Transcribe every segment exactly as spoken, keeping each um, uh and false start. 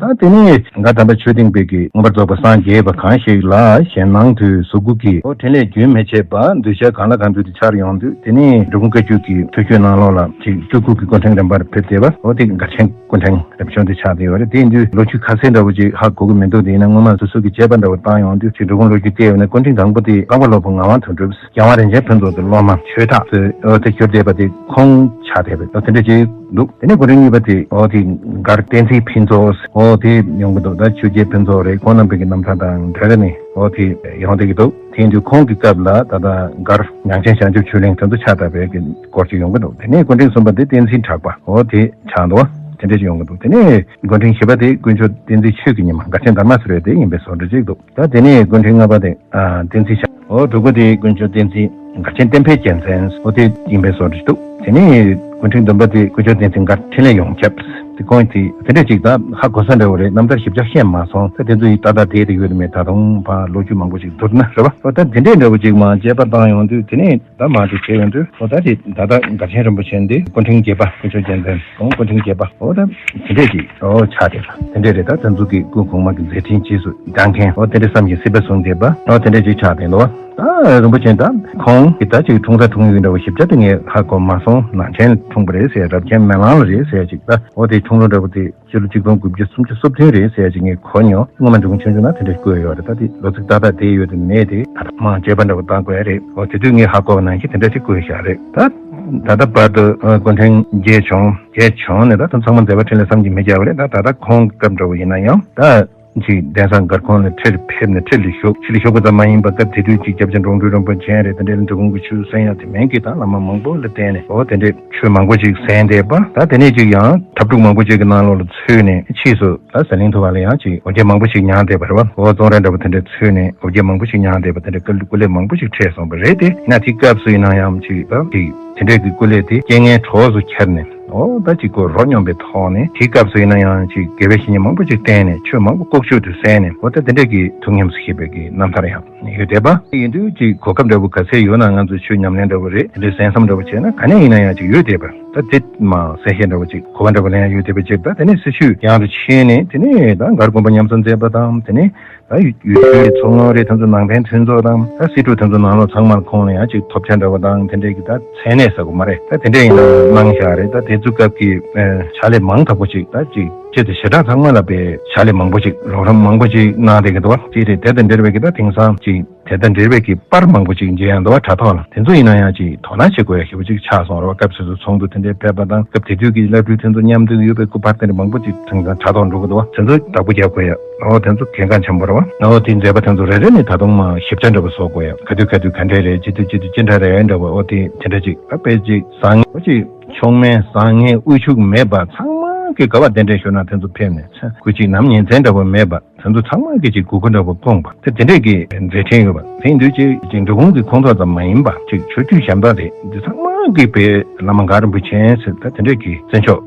ཨ་དེ་ནས་མགར་དམ་པ་ཆོས་སྡིངས་པའི་གི་མངོན་པར་རྫོགས་པར་སངས་རྒྱས་པ་གང་ཞིག་ལ་གཞན་སྣང་དུ་གཟུགས་སྐུ་གི་འོ་ཕྲིན་ལས་རྒྱུན་མི་ཆད་པ་འདུས་བྱས་གང་ལ་གང་འདུལ་དུ་འཆར་ཡོང་དུས། དེ་ནས་འབྲི་གུང་བཀའ་བརྒྱུད་ཀྱི་ཐུགས་བསྐྱེད་ནང་ལོགས་ལ་ཅིག་སྤྲུལ་སྐུ་གི་སྐུ་ཕྲེང་རིམ་པར་ཕེབས་བསྡད་པ་འོ་དེ་མགར་ཆེན་སྐུ་ཕྲེང་རབ་བྱུང་དེ་ཆགས་བསྡད་ཡོད་རེད། དེ་ཡིན་དུས་ལོ་རྒྱུས་ཁ་གསལ་འདྲ་བོ་ཅིག་ཧ་གོ་གི་མི་འདུག་དེ་ཡིན་ན་སྔོན་མ་སོ་སོ་གི་དཔྱད་པ་འདྲ་བོ་བཏང་ཡོང་དུས་ཅིག་འབྲི་གུང་ལོ་རྒྱུས་བལྟས་ཡོད་ན་སྐུ་ཕྲེང་དང་པོ་དེ་རྐང་པ་སློབ་དཔོན་ངག་དབང་དོན་གྲུབ། རྒྱལ་དབང་རིན་ཆེན་ཕུན་ཚོགས་ཀྱི་སློབ་མ་ཆོས་གྲགས་ཚོས་འོ་དེ་གྱུར་བསྡད་པ་དེ་ཁོང་ཆགས་བསྡད་པའི་འོ་དེ་འདྲ་ཅིག་འདུག་དེ་ནས་སྐུ་ཕྲེང་གཉིས་པ་དེ་འོ་དེ་མགར་བསྟན་འཛིན་ཕུན་ཚོགས་འོ་དེ་ཡོང་གི་འདུག་ད་ཆོས་རྒྱལ་ཕུན་ཚོགས་རེད། ཁོང་རྣམ་པའི་གི་རྣམ་ཐར་དང་འབྲེལ་ནས་འོ་དེ་ཡོང་བསྡད་ཀྱི་འདུག་དེ་ཡིན་དུས་ཁོང་གི་སྐབས་ལ་ད་ལྟ་མགར་མྱང་ཆེན་བྱང་ཆུབ་ཆོས་གླིང་དེ་ཚོ་ཆགས་བསྡད་པའི་གི་སྐོར་ཅིག་ཡོང་གི་འདུག་དེ་ནས་སྐུ་ཕྲེང་གསུམ་པ་དེ་བསྟན་འཛིན་གྲགས་པ་འོ་དེ་ཆགས་འདུག་དེ་འདྲ་ཅིག་ཡོང་གི་འདུག་དེ་ནས་སྐུ་ཕྲེང་བཞི་པ་དེ་དཀོན་མཆོག་བསྟན་འཛིན་ཆོས་ཀྱི་ཉི་མ་མགར་ཆེན་དར་མ་སུ་རེད། དེ་ཡིན་པའི་བཟོ་འདྲ་ཅིག་འདུག་ད་དེ་ནས་སྐུ་ཕྲེང་ལྔ་པ་དེ་ཨ་བསྟན་འཛིན་ཤ་འོ་དྲུག་པ་དེ་དཀོན་མཆོག་བསྟན་འཛིན་མགར་ཆེན་བསྟན་འཕེལ་རྒྱལ་མཚན་འོ་དེ་ཡིན་པའི་བཟོ་འདྲ་ཅིག་འདུག་དེ་ནས་སྐུ་ཕྲེང་བདུན་པ་དེ་དཀོན་མཆོག་བསྟན་འཛིན་མགར་འཕྲིན་ལས་ཡོངས་ཁྱབ་དེ་ཁོང་དེ་དེ་འདྲ་ཅིག་ད་ཧ་གོ་ས་འདྲ་བོ་རེད། རྣམ་ཐར་ཞིབ་ཆ་ཤེས་མ་སོང་། ད་དེ་ཚོ་ཡི་ད་ལྟ་བསྡད་དེ་ཡོད་མེད་ད་དུང་ཕ་ལོ་རྒྱུས་མང་པོ་ཅིག་བསྡུར་ན་རེད་བ། འོ་ད་དེ་འདྲའི་འདྲ་བོ་ཅིག་མ་དཔྱད་པ་བཏང་ཡོང་དུས་དེ་ནས་ད་མ་དེ་བྱས་ཡོང་དུས་འོ་ད་དེ་ད་ལྟ་མགར་ཆེན་རིན་པོ་ཆེ་འདི་སྐུ་ཕྲེང་བརྒྱད་པ་དཀོན་མཆོག་རྒྱལ་མཚན་ཁོང་སྐུ་ཕྲེང་བརྒྱད་པ་འོ་ད་དེ་འདྲས་ཅིག་འོ་ཆགས་བསྡད་པ་དེ་འདྲས་རེད། ད་དེ་ཚོ་གི་སྐུ་གོང་མ་གི་མཛད་འཕྲིན་རྗེས་སུ་འབྲང་མཁན་འོ་དེ་འདྲས་བསམ་གྱིས་སྲིད་པ་བཟུང་བསྡད་པ་འོ་དེ་འདྲས་ཅིག་ཆགས་བསྡད་འདུག་ད་རིན་པོ་ཆེ་ད་ཁོང་གི་ད་ཅིག་འཁྲུངས་ས་འཁྲུངས་ཡུལ་འདྲ་བོ་ཞིབ་ཆ་དེ་ངས་ཧ་གོ་མ་སོང་། ནང་ཆེན་འཁྲུངས་པ་རེད་ཟེར། རབ་ཆེན་མེ་གླང་ལ་རེད་ཟེར་ཅིག་ད་འོ་དེ་འཁྲུངས་ལོ་འདྲ་བོ་དེ་སྤྱི་ལོ་གཅིག་སྟོང་དགུ་བརྒྱ་སུམ་ཅུ་སོ་བདུན་རེད་ཟེར་ཅིག་ངས་གོ་མྱོང་། སྔོན་མ་འབྲི་གུང་ཆུང་ཆུང་ན་དེ་འདྲ་བཀོད་ཡོད་རེད། ད་དེ་ལོ་ཚིགས་ཏག་ཏག་དེ་ཡོད་དེ་མེད་དེ་ད་མང་དཔྱད་པ་འདྲ་བོ་བཏང་དགོས་ཡ་རེད། འོ་དེ་དུས་ངས་ཧ་གོ་བ་ནང་བཞིན་དེ་འདྲ་ཅིག་བཀོད་བཞག་རེད། ད་ད་ལྟ་བར་དུ་སྐུ་ཕྲེང་བརྒྱད་བྱུང་བརྒྱད་བྱུང་ནས་ད་དེ་ཚང་མ་མཛད་པ་འཕྲིན་ལས་བསམ་གྱིས་མི་ཁྱབ་པ་རེད། ད་ད་ལྟ་ཁོང་གི་སྐབས་འདྲ་བོ་ཡིན་ན་ཡང་ད་ཅིག་གདན་ས་མགར་ཁང་ལ་ཁྲིར་ཕེབས་ནས་ཁྲིར་ལ་བཞུགས། ཁྲིར་ལ་བཞུགས་པ་ཙམ་མ་ཡིན་པར་སྐབས་དེ་དུས་ཀྱི་སྐྱབས་རྗེ་འབྲོང་སྤྲུལ་རིན་པོ་ཆེ་རེད། དེ་འདྲའི་འབྲི་གུང་གི་ཆོས་གསན་ཡ་དེ་མིན་གྱི་ད་བླ་མ་མང་པོ་ལ་བསྟེན་ནས་འོ་དེ་འདྲའི་ཆོས་མང་པོ་ཞིག་གསན་བསྡད་པ། ད་དེ་ནས་ཅིག་ཡང་འཁྲབ་ཕྲུག་མང་པོ་ཞིག་གི་ནང་ལོགས་ལ་ཚུད་ནས་ཕྱིས་སུ་ད་ཟི་ལིང་ཐུ་བ་ལ་ཡང་ཅིག་འོ་བརྒྱལ་མང་པོ་ཞིག་མྱངས་བསྡད་པ་རེད་བ། འོ་ཙོང་ར་འདྲ་པོ་དེ་འདྲ་ཚུད་ནས་འོ་བརྒྱལ་མང་པོ་ཞིག་མྱངས་བསྡད་པ་དེ་འདྲ་སྐུ་སྐུ་ལས་མང་པོ་ཞིག་འཕྲད་སོང་བ་རེད་དེ། ཡིན་ན་དེ་སྐབས་སུ་ཡིན་ན་ཡང་ཅིག་ད་ཅིག་དེ་འདྲའི་གི་སྐུ་ལས་དེ་རྐྱེན་ངན་གྲོགས་སུ་འཁྱེར་ནས། འོ་ད་ཅིག་གོ་རོ་སྙོམས་པའི་ཐོག་ནས་དེའི་སྐབས་སུ་ཡིན་ན་ཡང་ཅིག་དགེ་བའི་བཤེས་གཉེན་མང་པོ་ཅིག་བསྟེན་ནས་ཆོས་མང་པོ་ལྐོག་ཆོས་དུ་གསན་ནས་འོ་ད་དེ་འདྲ་གི་ཐུགས་ཉམས་སུ་བཞེས་པའི་གི་རྣམ་ཐར་ཡང་ཡོད་བསྡད་པ། ཡིན་དུས་ཅིག་གོ་སྐབས་འདྲ་བོ་ག་ཚད་ཡོད་ན་ང་ཚོ་ཆོས་ཉམས་ལེན་འདྲ་བོ་རེད། དེ་འདྲའི་གསན་བསམ་འདྲ་བོ་བྱས་ན་ག་ནས་ཡིན་ན་ཡང་ཅིག་ཡོད་བསྡད་པ། ད་དེ་མ་གསན་བཤད་འདྲ་བོ་ཅིག་གོ་བ་འདྲ་བོ་ལེན་ཡ་ཡོད་བསྡད་པ་ཅིག་ད་དེ་ནས་སྲི་ཞུ་ཡང་དུ་ཕྱིན་ནས་དེ་ནས་ད་མགར་དགོན་པ་ཉམས་གསོ་མཛད་པ་དང་དེ་ནས། ད་ཡུལ་ཡུལ་ཤུལ་མཚོ་སྔོན་རེད། དེ་ཚོ་ནང་བསྟན་མཐུན་ཚོགས་དང་ད་སྲིད་གྲོས་དེ་ཚོ་ནང་ལོགས་ཚང་མར་ཁོང་ལ་ཡང་ཅིག་ཐོབ་ཆ་འདྲ་བོ་དང་དེ་འདྲས་ཀྱི་ད་མཚན་གནས་ཟེར་དགོས་མ་རེད། ད་དེ་འདྲས་ཡིན་ན་གནང་བཞག་རེད། ད་དེ་ཚོ་སྐབས་ཀྱི་ཕྱག་ལས་མང་དག་པོ་ཅིག་ད་ཅིག་སྤྱི་དེ་ཞེ་དྲག་ཚང་མ་ལ་པའི་ཕྱག་ལས་མང་པོ་ཅིག་རོགས་རམ་མང་པོ་ཅིག་གནང་བསྡད་ཀྱི་འདུག་བ། ཅིག་རེད། དེ་དང་འབྲེལ་བའི་གི་ད་དེང་སང་ཅིག་དེ་དང་འབྲེལ་བའི་གི་པར་མང་པོ་ཅིག་མཇལ་ཡང་འདུག་བ། དྲ་ཐོག་ལ་དེ་ཚོ་ཡིན་ན་ཡང་ཅིག་དོ་སྣང་བྱེད་དགོས་ཡ་ཞེ་པོ་ཅིག་ཆགས་སོང་རེད་བ། སྐབས་སོ་སོའི་ཚོགས་འདུ་དེ་འདྲས་ཕེབས་པ་དང་སྐབས་དེ་དུས་ཀྱི་བླ་སྤྲུལ་དེ་ཚོ་མཉམ་འདུས་ཡོད་པའི་སྐུ་པར་དེ་འདྲ་མང་པོ་ཅིག་དེང་སང་དྲ་ཐོག་འགྲོ་གི་འདུག་བ། དེ་ཚོ་བདག་པོ་རྒྱག་དགོས་ཡ། འོ་དེ་ཚོ་གལ་འགངས་ཆེན་པོ་རེད་བ། འོ་དེ་མཛད་པ་དེ་ཚོ་རེ་རེ་ནས་ད་དུང་མ་ཞིབ་ཆ་འདྲ་པོ་བཟོ་དགོས་ཡ། ག་དུས་ག་དུས་ག་འདྲས་རེད། ཅི་དུས་ཅི་དུས་ཅི་འདྲ་རེད་འདྲ་བ། འོ་དེ་དེ་འདྲ་ཅིག་ད་དཔེ་ཅིག་བཟང་ངན་འོ་ཅིག་མཆོག་དམན་བཟང་ངན་དབུལ་ཕྱུག་མེད་པ་ཚང་མ་གི་ག་བ་གདན་འདྲེན་ཞུ་ན་དེ་ཚོ་ཕེབས་ནས་ཚ་ཁུ་ཅིག་ནམ་ཉིན་མཚན་འདྲ་པོ་མེད་པ། དེ་ཚོ་ཚང་མ་གི་ཅིག་མགུ་སྐོར་འདྲ་པོ་སྐོང་པ་དེ་དེ་འདྲས་ཀྱི་མཛད་འཕྲིན་ཡོད་པ། དེ་ཡིན་དུས་ཅིག་ཅིག་འབྲི་གུང་གི་ཁོང་ཚོ་ཙམ་མ་ཡིན་པ་ཅིག་ཆོས་བརྒྱུད་གཞན་དག་རེད། འདི་ཚང་མ་གི་བའི་བླ་མ་མགར་རིན་པོ་ཆེ་ཟེར་ད་དེ་འདྲས་ཀྱི་བརྩི་འཇོག་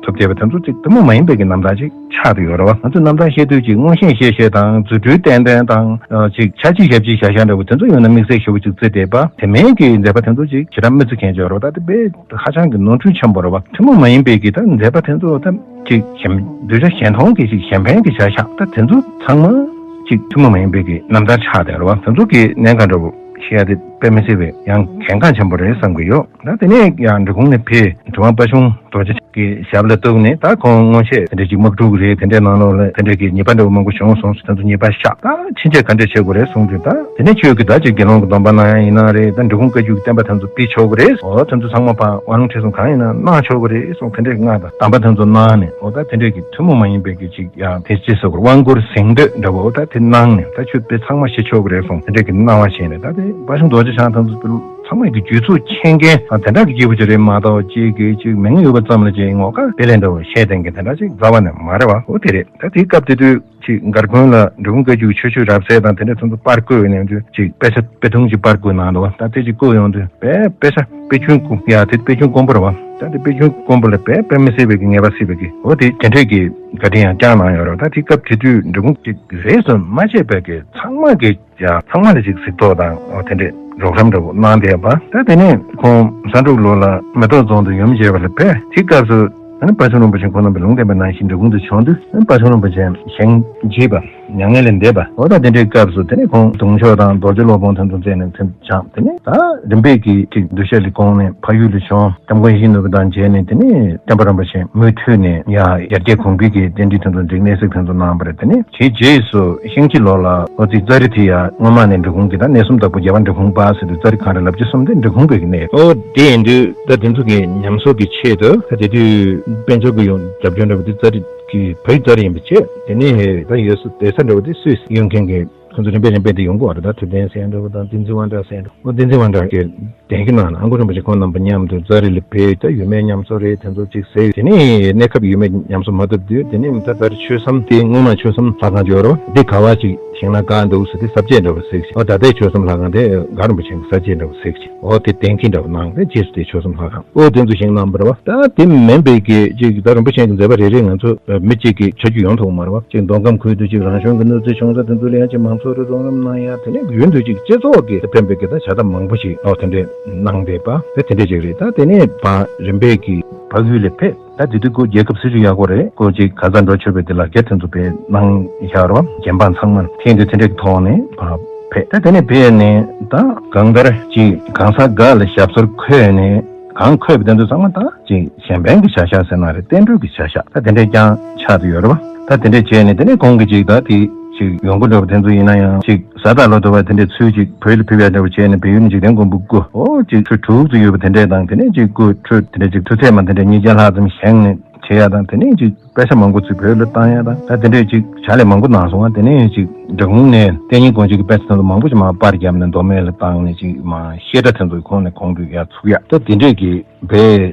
ཐོབ་བསྡད་པ་དེ་ཚོ་ཅིག་ཐུན་མོང་མ་ཡིན་པའི་གི་རྣམ་ཐར་ཅིག་ཆགས་བསྡད་ཡོད་རེད་བ། ང་ཚོས་རྣམ་ཐར་བཤད་དུས་ཅིག་མངོན་ཤེས་བཤད་བཤད་དང་རྫུ་འཕྲུལ་བསྟན་བསྟན་དང་ཅིག་ཕྱག་ཕྱིད་ཞབས་ཕྱིད་བཞག་བཞག་འདྲ་པོ་དེ་ཚོ་ཡོད་ན་དམིགས་བསལ་ཞེ་པོ་ཅིག་བརྩི་བསྡད་པ། དེ་མིན་གྱི་མཛད་པ་དེ་ཚོ་ཅིག་ཞེ་དྲག་མི་བརྩི་མཁན་ཅིག་ཡོད་རེད་བ། ད་དེ་དཔེ་ཧ་ཅང་གི་ནོར་འཁྲུལ་ཆེན་པོ་རེད་བ། ཐུན་མོང་མ་ཡིན་པའི་གི་ད་མཛད་པ་དེ་ཚོ་ད། ཅིག་གཞན་གདུལ་བྱ་གཞན་མཐོང་གི་ཅིག་གཞན་ཕན་གྱི་བྱ་བཞག་ད་དེ་ཚོ་ཚང་མ་ཅིག་ཐུན་མོང་མ་ཡིན་པའི་གི་རྣམ་ཐར་ཆགས་བསྡད་རེད་བ། དེ་ཚོ་གི་གནད་འགག་འདྲ་པོ་ཤེས་ཡ་དེ་དཔེ་མི་སྲིད་པའི་ཡང་གལ་འགངས་ཆེན་པོ་རེད་བསམ་གི་ཡོད། ད་དེ་ནས་ཡང་འབྲི་གུང་ནས་ཕེབས་གྲུབ་དབང་དཔལ་གཞུང་རྡོ་རྗེ་གི་ཞབས་ལ་གཏུགས་ནས་ད་ཁོང་མངོན་ཤེས་དེ་འདྲ་ཅིག་དམག་འཁྲུག་རེད། དེ་འདྲའི་ནང་ལོགས་ལ་དེ་འདྲ་གི་ཉེས་པ་འདྲ་པོ་མང་པོ་བྱུང་སོང་ཟེར། དེ་ཚོ་ཉེས་པ་བཤགས་ད་ཕྱིན་ཆད་ག་འདྲ་བྱེད་དགོས་རེད་གསུངས་དུས་ད་དེ་ནས་ཁྱོད་ཀྱི་ད་ཅིག་དགེ་སློང་གི་སྡོམ་པ་གནང་ཡ་ཡིན་ན་རེད། ད་འབྲི་གུང་བཀའ་བརྒྱུད་ཀྱི་བསྟན་པ་དེ་ཚོ་ཕུད་ཆོག་གི་རེད། འོ་དེ་ཚོ་ཚང་མ་ཕར་དབང་ལུང་ཁྲིད་གསུམ་གང་ཡིན་ན་གནང་ཆོག་གི་རེད་གསུངས། དེ་འདྲའི་མངའ་དང་གདམས་པ་དེ་ཚོ་གནང་ནས་འོ་ད་དེ་འདྲའི་གི་ཐུན་མོང་མ་ཡིན་པའི་གི་ཅིག་ཡང་དེ་ཅི་ཟེར་དགོས་རེད། དབང་བསྐུར་གཟེངས་བསྟོད་འདྲ་བོ་འོ་ད་དེ་གནང་ནས་ད་ཁྱོད་དཔེ་ཚང་མ་ཤེས་ཆོག་གི་རེད་གསུངས། དེ་འདྲའི་གི་གནང་བ་བྱས་ནས་ད་དེ་དཔལ་གཞུང་རྡོ་རྗེ་འཆང་དེ་ཚོ་ཚང་མ་གི་རྒྱུད་ཚོགས་མཁྱེན་མཁན་ཨ་དེ་འདྲ་གི་སྐྱེས་བུ་ཅིག་རེད་མ་གཏོགས་ཅིག་གི་ཅིག་མིང་ཡོད་པ་ཙམ་ལ་ཅིག་ངོ་དགའ་དཔེ་ལེན་འདྲ་བོ་བཤད་བསྡད་མཁན་དེ་འདྲ་ཅིག་རྩ་བ་ནས་མ་རེད་བ། འོ་དེ་རེད། ད་དེའི་སྐབས་དེ་དུས། ཅིག་མགར་དགོན་ལ་འབྲི་གུང་བཀའ་བརྒྱུད་ཆོས་སྤྱོད་རབ་གསལ་དང་དེ་འདྲ་ཚོ་ཚོ་པར་བརྐོས་ཡོད་ནས་ཅིག་དཔེ་ཆ་དཔེ་ཐུང་ཅིག་པར་བརྐོས་གནང་འདུག་བ། ད་དེ་ཅིག་བརྐོས་ཡོང་དུས་དཔེ་དཔེ་ཆ་དཔེ་ཆུང་དཀོན་ཡ་དེ་དཔེ་ཆུང་དཀོན་པོ་རེད་བ། ད་དེ་དཔེ་ཆུང་དཀོན་པོ་ལ་དཔེ་དཔེ་མི་སྲིད་པའི་གི་ངེས་པ་སྲིད་པའི་གི་འོ་དེ་དེ་འདྲས་ཀྱི་བཀའ་དྲིན་ཡང་བསྐྱངས་གནང་ཡོད་རེད་བ། ད་དེ་སྐབས་དེ་དུས་འབྲི་གུང་ཅིག་རེས་སུ་མ་ཆད་པའི་གི་ཚང་མ་གི་ཡ་ཚང་མ་ལ་ཅིག་གཟིགས་རྟོག་དང་འོ་དེ་འདྲས་རོགས་རམ་འདྲ་བོ་གནང་བསྡད་པ། ད་དེ་ནས་ཁོང་ས་འབྲུག་ལོ་ལ་མེ་ཏོག་རྫོང་དུ་ཡུམ་བཞེས་པ་ལ་དཔེ་དེ་སྐབས་སུ། ཨ་ནི་དཔལ་འབྱོར་རིན་པོ་ཆེ་ཁོང་རྣམ་པས་ལུང་བསྟན་པ་ནང་བཞིན་འབྲི་གུང་དུ་བྱོན་དུས། ཨ་ནི་དཔལ་འབྱོར་རིན་པོ་ཆེ་ཞིང་བརྗེས་པ། མྱ་ངན་ལས་འདས་པ། འོ་ད་དེ་འདྲའི་སྐབས་སུ་དེ་ནས་ཁོང་གདུང་ཤོག་དང་རྡོ་རྗེ་སློབ་དཔོན་དེ་ཚོ་བཙལ་ནས་ཐོན་བྱུང་། དེ་ནས་ད་རིམ་པས་ཀྱིས་ཅིག་གདུལ་བྱ་ལས་འཁོངས་ནས་ཕ་ཡུལ་ལ་བྱོན། སྐྱབས་མགོན་ཡིད་བཞིན་ནོར་བུ་དང་མཇལ་ནས། དེ་ནས་བསྟན་པ་རིན་པོ་ཆེ་མུ་མཐུད་ནས་ཡར་ཡར་རྒྱས་གོང་འཕེལ་གྱི་རྟེན་འབྲེལ་དེ་ཚོ་འགྲིག། གནས་གཟིགས་དེ་ཚོ་གནང་བ་རེད། དེ་ནས་དེའི་རྗེས་སུ་ཤིང་བྱི་ལོ་ལ་ཨོ་ཙི་ཙཱ་རི་དེ་ཡར་སྔོན་མ་ནས་འབྲི་གུང་གི་ད་གནས་གསུམ་བདག་པོ་རྒྱལ་བ་འབྲི་གུང་པ་ཟེར་དུས། ཙཱ་རི་གངས་རི་ལབ་ཀྱི་གསུམ་དེ་འབྲི་གུང་པའི་གི་གནས། ཨོ་དེ་ཡིན་དུས་ད་དེ་ཚོ་གི་ཉམས་གསོ་གི་ཆེད་དུ་ད་དེ་དུས་དཔལ་འབྱོར་གྱི་ཡོང་རྒྱབ་སྐྱོར་འདྲ་བོ་དེ་ཙཱ་རི་གི་ཕ་ཡུལ་ཙཱ་རི་ཡིན་པའི་ཆེད། དེ་ནས་ད་ཡོད་ས་བསྡད་ས་འདྲ་བོ་དེ་སུད་སི་ཡོད་མཁན་གྱི་ཁོང་ཚོ་རིམ་པས་རིམ་པས་དེ་ཡོང་གི་ཡོད་རེད། ད་ཐུབ་བསྟན་ཟེར་འདྲ་བོ་དང་བསྟན་འཛིན་དབང་གྲགས་ཟེར་འདྲ་བོ། ཨོ་བསྟན་འཛིན་དབང་གྲགས་ཀྱིས་གདན་ཁྲི་གནང་ནས་ཨ་ཁུ་རིན་པོ་ཆེ་ཁོང་རྣམ་པ་མཉམ་དུ་ཙཱ་རི་ལ་ཕེབས། ད་ཡུལ་མིའི་ཉམས་གསོ་རེད་དེ་ཚོ་ཅིག་ཟེར། དེ་ནས་གནས་སྐབས་ཡུལ་མིའི་ཉམས་གསོ་མ་ཐུབ་དུས། དེ་ནས་ད་ལྟར་ཆོས་བསམ་དེ་སྔོན་མ་ཆོས་བསམ་ལྷ་ཁང་ཅིག་ཡོད་རེད་བ། འདི་ག་བ་ཅིག་བཞེངས་ན་དགའ་འདུག་ཟེར་དུས་ས་བཅད་འདྲ་བོ་གཟིགས་ཤིང་། ཨོ་ད་ལྟའི་ཆོས་བསམ་ལྷ་ཁང་དེ་མགར་རིན་པོ་ཆེ་གི་ས་བཅད་འདྲ་བོ་གཟིགས་ཤིང་། ཨོ་དེ་གདན་ཁྲི་འདྲ་བོ་གནང་། དེ་རྗེས་སུ་དེ་ཆོས་བསམ་ལྷ་ཁང་། ཨོ་དེ་ཚོ་བཞེངས་གནང་བ་རེད་བ། ད་དེ་མིན་པའི་གི་ཅིག་ད་རིན་པོ་ཆེ་གི་མཛད་པ་རེ་རེ་ང་ཚོ་མི་གཅིག་གིས་ཆ་རྒྱུས་ཡོང་ཐུབ་ཀྱི་མ་རེད་བ། ཅིག་མདོ་ཁམས་ཁུལ་དུ་ཅིག་རང་བྱུང་གི་གནོད་འཚེ་བྱུང་ས་དེ་ཚོ་ལ་ཡང་ཅིག་མང་ཚོགས་རེ་རོགས་རམ་གནང་ཡ། དེ་ནས་ཡུན་དུ་ཅིག་སྤྱི་ཚོགས་ཀྱི་ཕན་པའི་གི་ད་བྱ་ཐབས་མང་པོ་ཞིག་ཨོ་དེ་འདྲས་གནང་བསྡད་པ་དེ་དེ་འདྲས་ཅིག་རེད། ད་དེ་ནས་ཕར་རིམ་པས་གི་ཕ་ཡུལ་ལ་ཕེབས། ད་དེ་དུས་ཁོ་རྒྱལ་ཁབ་སྲིད་ཇུས་ཡག་པོ་རེད། ཁོ་ཅིག་ག་ས་འགྲོ་ཆོག་པའི་དེ་ལ་རྒྱ་དེ་ཚོ་དཔེ་གནང་བཞག་རོ། རྒན་པ་ཚང་མ་ལ་ཐེངས་འདི་དེ་འདྲའི་ཐོག་ནས་ཕར་ཕེབས། ད་དེ་ནས་ཕེབས་ནས་ད་གང་ལྟར་ཅིག་གང་ས་ག་ལ་ཞབས་སོར་འཁོད་ནས། གང་འཁོད་པའི་དོན་དུ་ཚང་མ་ད་ཅིག་གཞན་ཕན་གྱི་བྱ་གཞག་ཟེར་ན་རེད། བསྟན་འགྲོའི་གི་བྱ་གཞག་ད་དེ་འདྲའི་རྐྱང་ཆགས་ཏེ་ཡོད་རེད་བ། ད་དེ་འདྲས་བྱས་ནས་དེ་ནས་ཁོང་གིས་ཅིག་ད་དེ་ཅིག་ཡོང་སྒོ་འདྲ་བོ་དེ་ཚོ་ཡིན་ན་ཡང་ཅིག་ཟ་ད་ལོ་དུ་བ་དེ་འདྲས་ཚུལ་ཅིག་བོད་ལ་ཕེབས་ཡ་འདྲ་བོ་བྱས་ནས་བལ་ཡུལ་ནས་འཇིག་རྟེན་མགོན་པོ་སྐུ་ཨོ་ཅིག་ཁྲུ་དྲུག་ཙམ་ཡོད་པ་དེ་འདྲས་དང་། དེ་ནས་ཅིག་སྐུ་ཁྲུ་དེ་འདྲས་ཅིག་ཁྲུ་ཚད་མ་དེ་འདྲས་ཉིས་བརྒྱ་ལྷག་ཙམ་བཞེངས་ནས་བྱེད་ཡ་དང་། དེ་ནས་ཅིག་པེ་ས་མང་པོ་ཚུར་བོད་ལ་བཏང་ཡ་དང་། ད་དེ་འདྲས་ཅིག་བྱ་ལས་མང་པོ་གནང་སོང་བ། དེ་ནས་ཅིག་འབྲི་གུང་ནས་བསྟན་རྙིང་དགོན་སྤྱི་གི་པེ་ས་དེ་ཚོ་མང་པོ་ཅིག་མར་པར་བརྒྱབ་ནས་མདོ་སྨད་ལ་བཏང་ནས་ཅིག་མར་བཤད་གྲྭ་དེ་ཚོ་ཁོང་ནས་ཁོང་དུ་ཡར་ཚུགས་ཡ། ད་དེ་འདྲས་ཀྱི་བའི་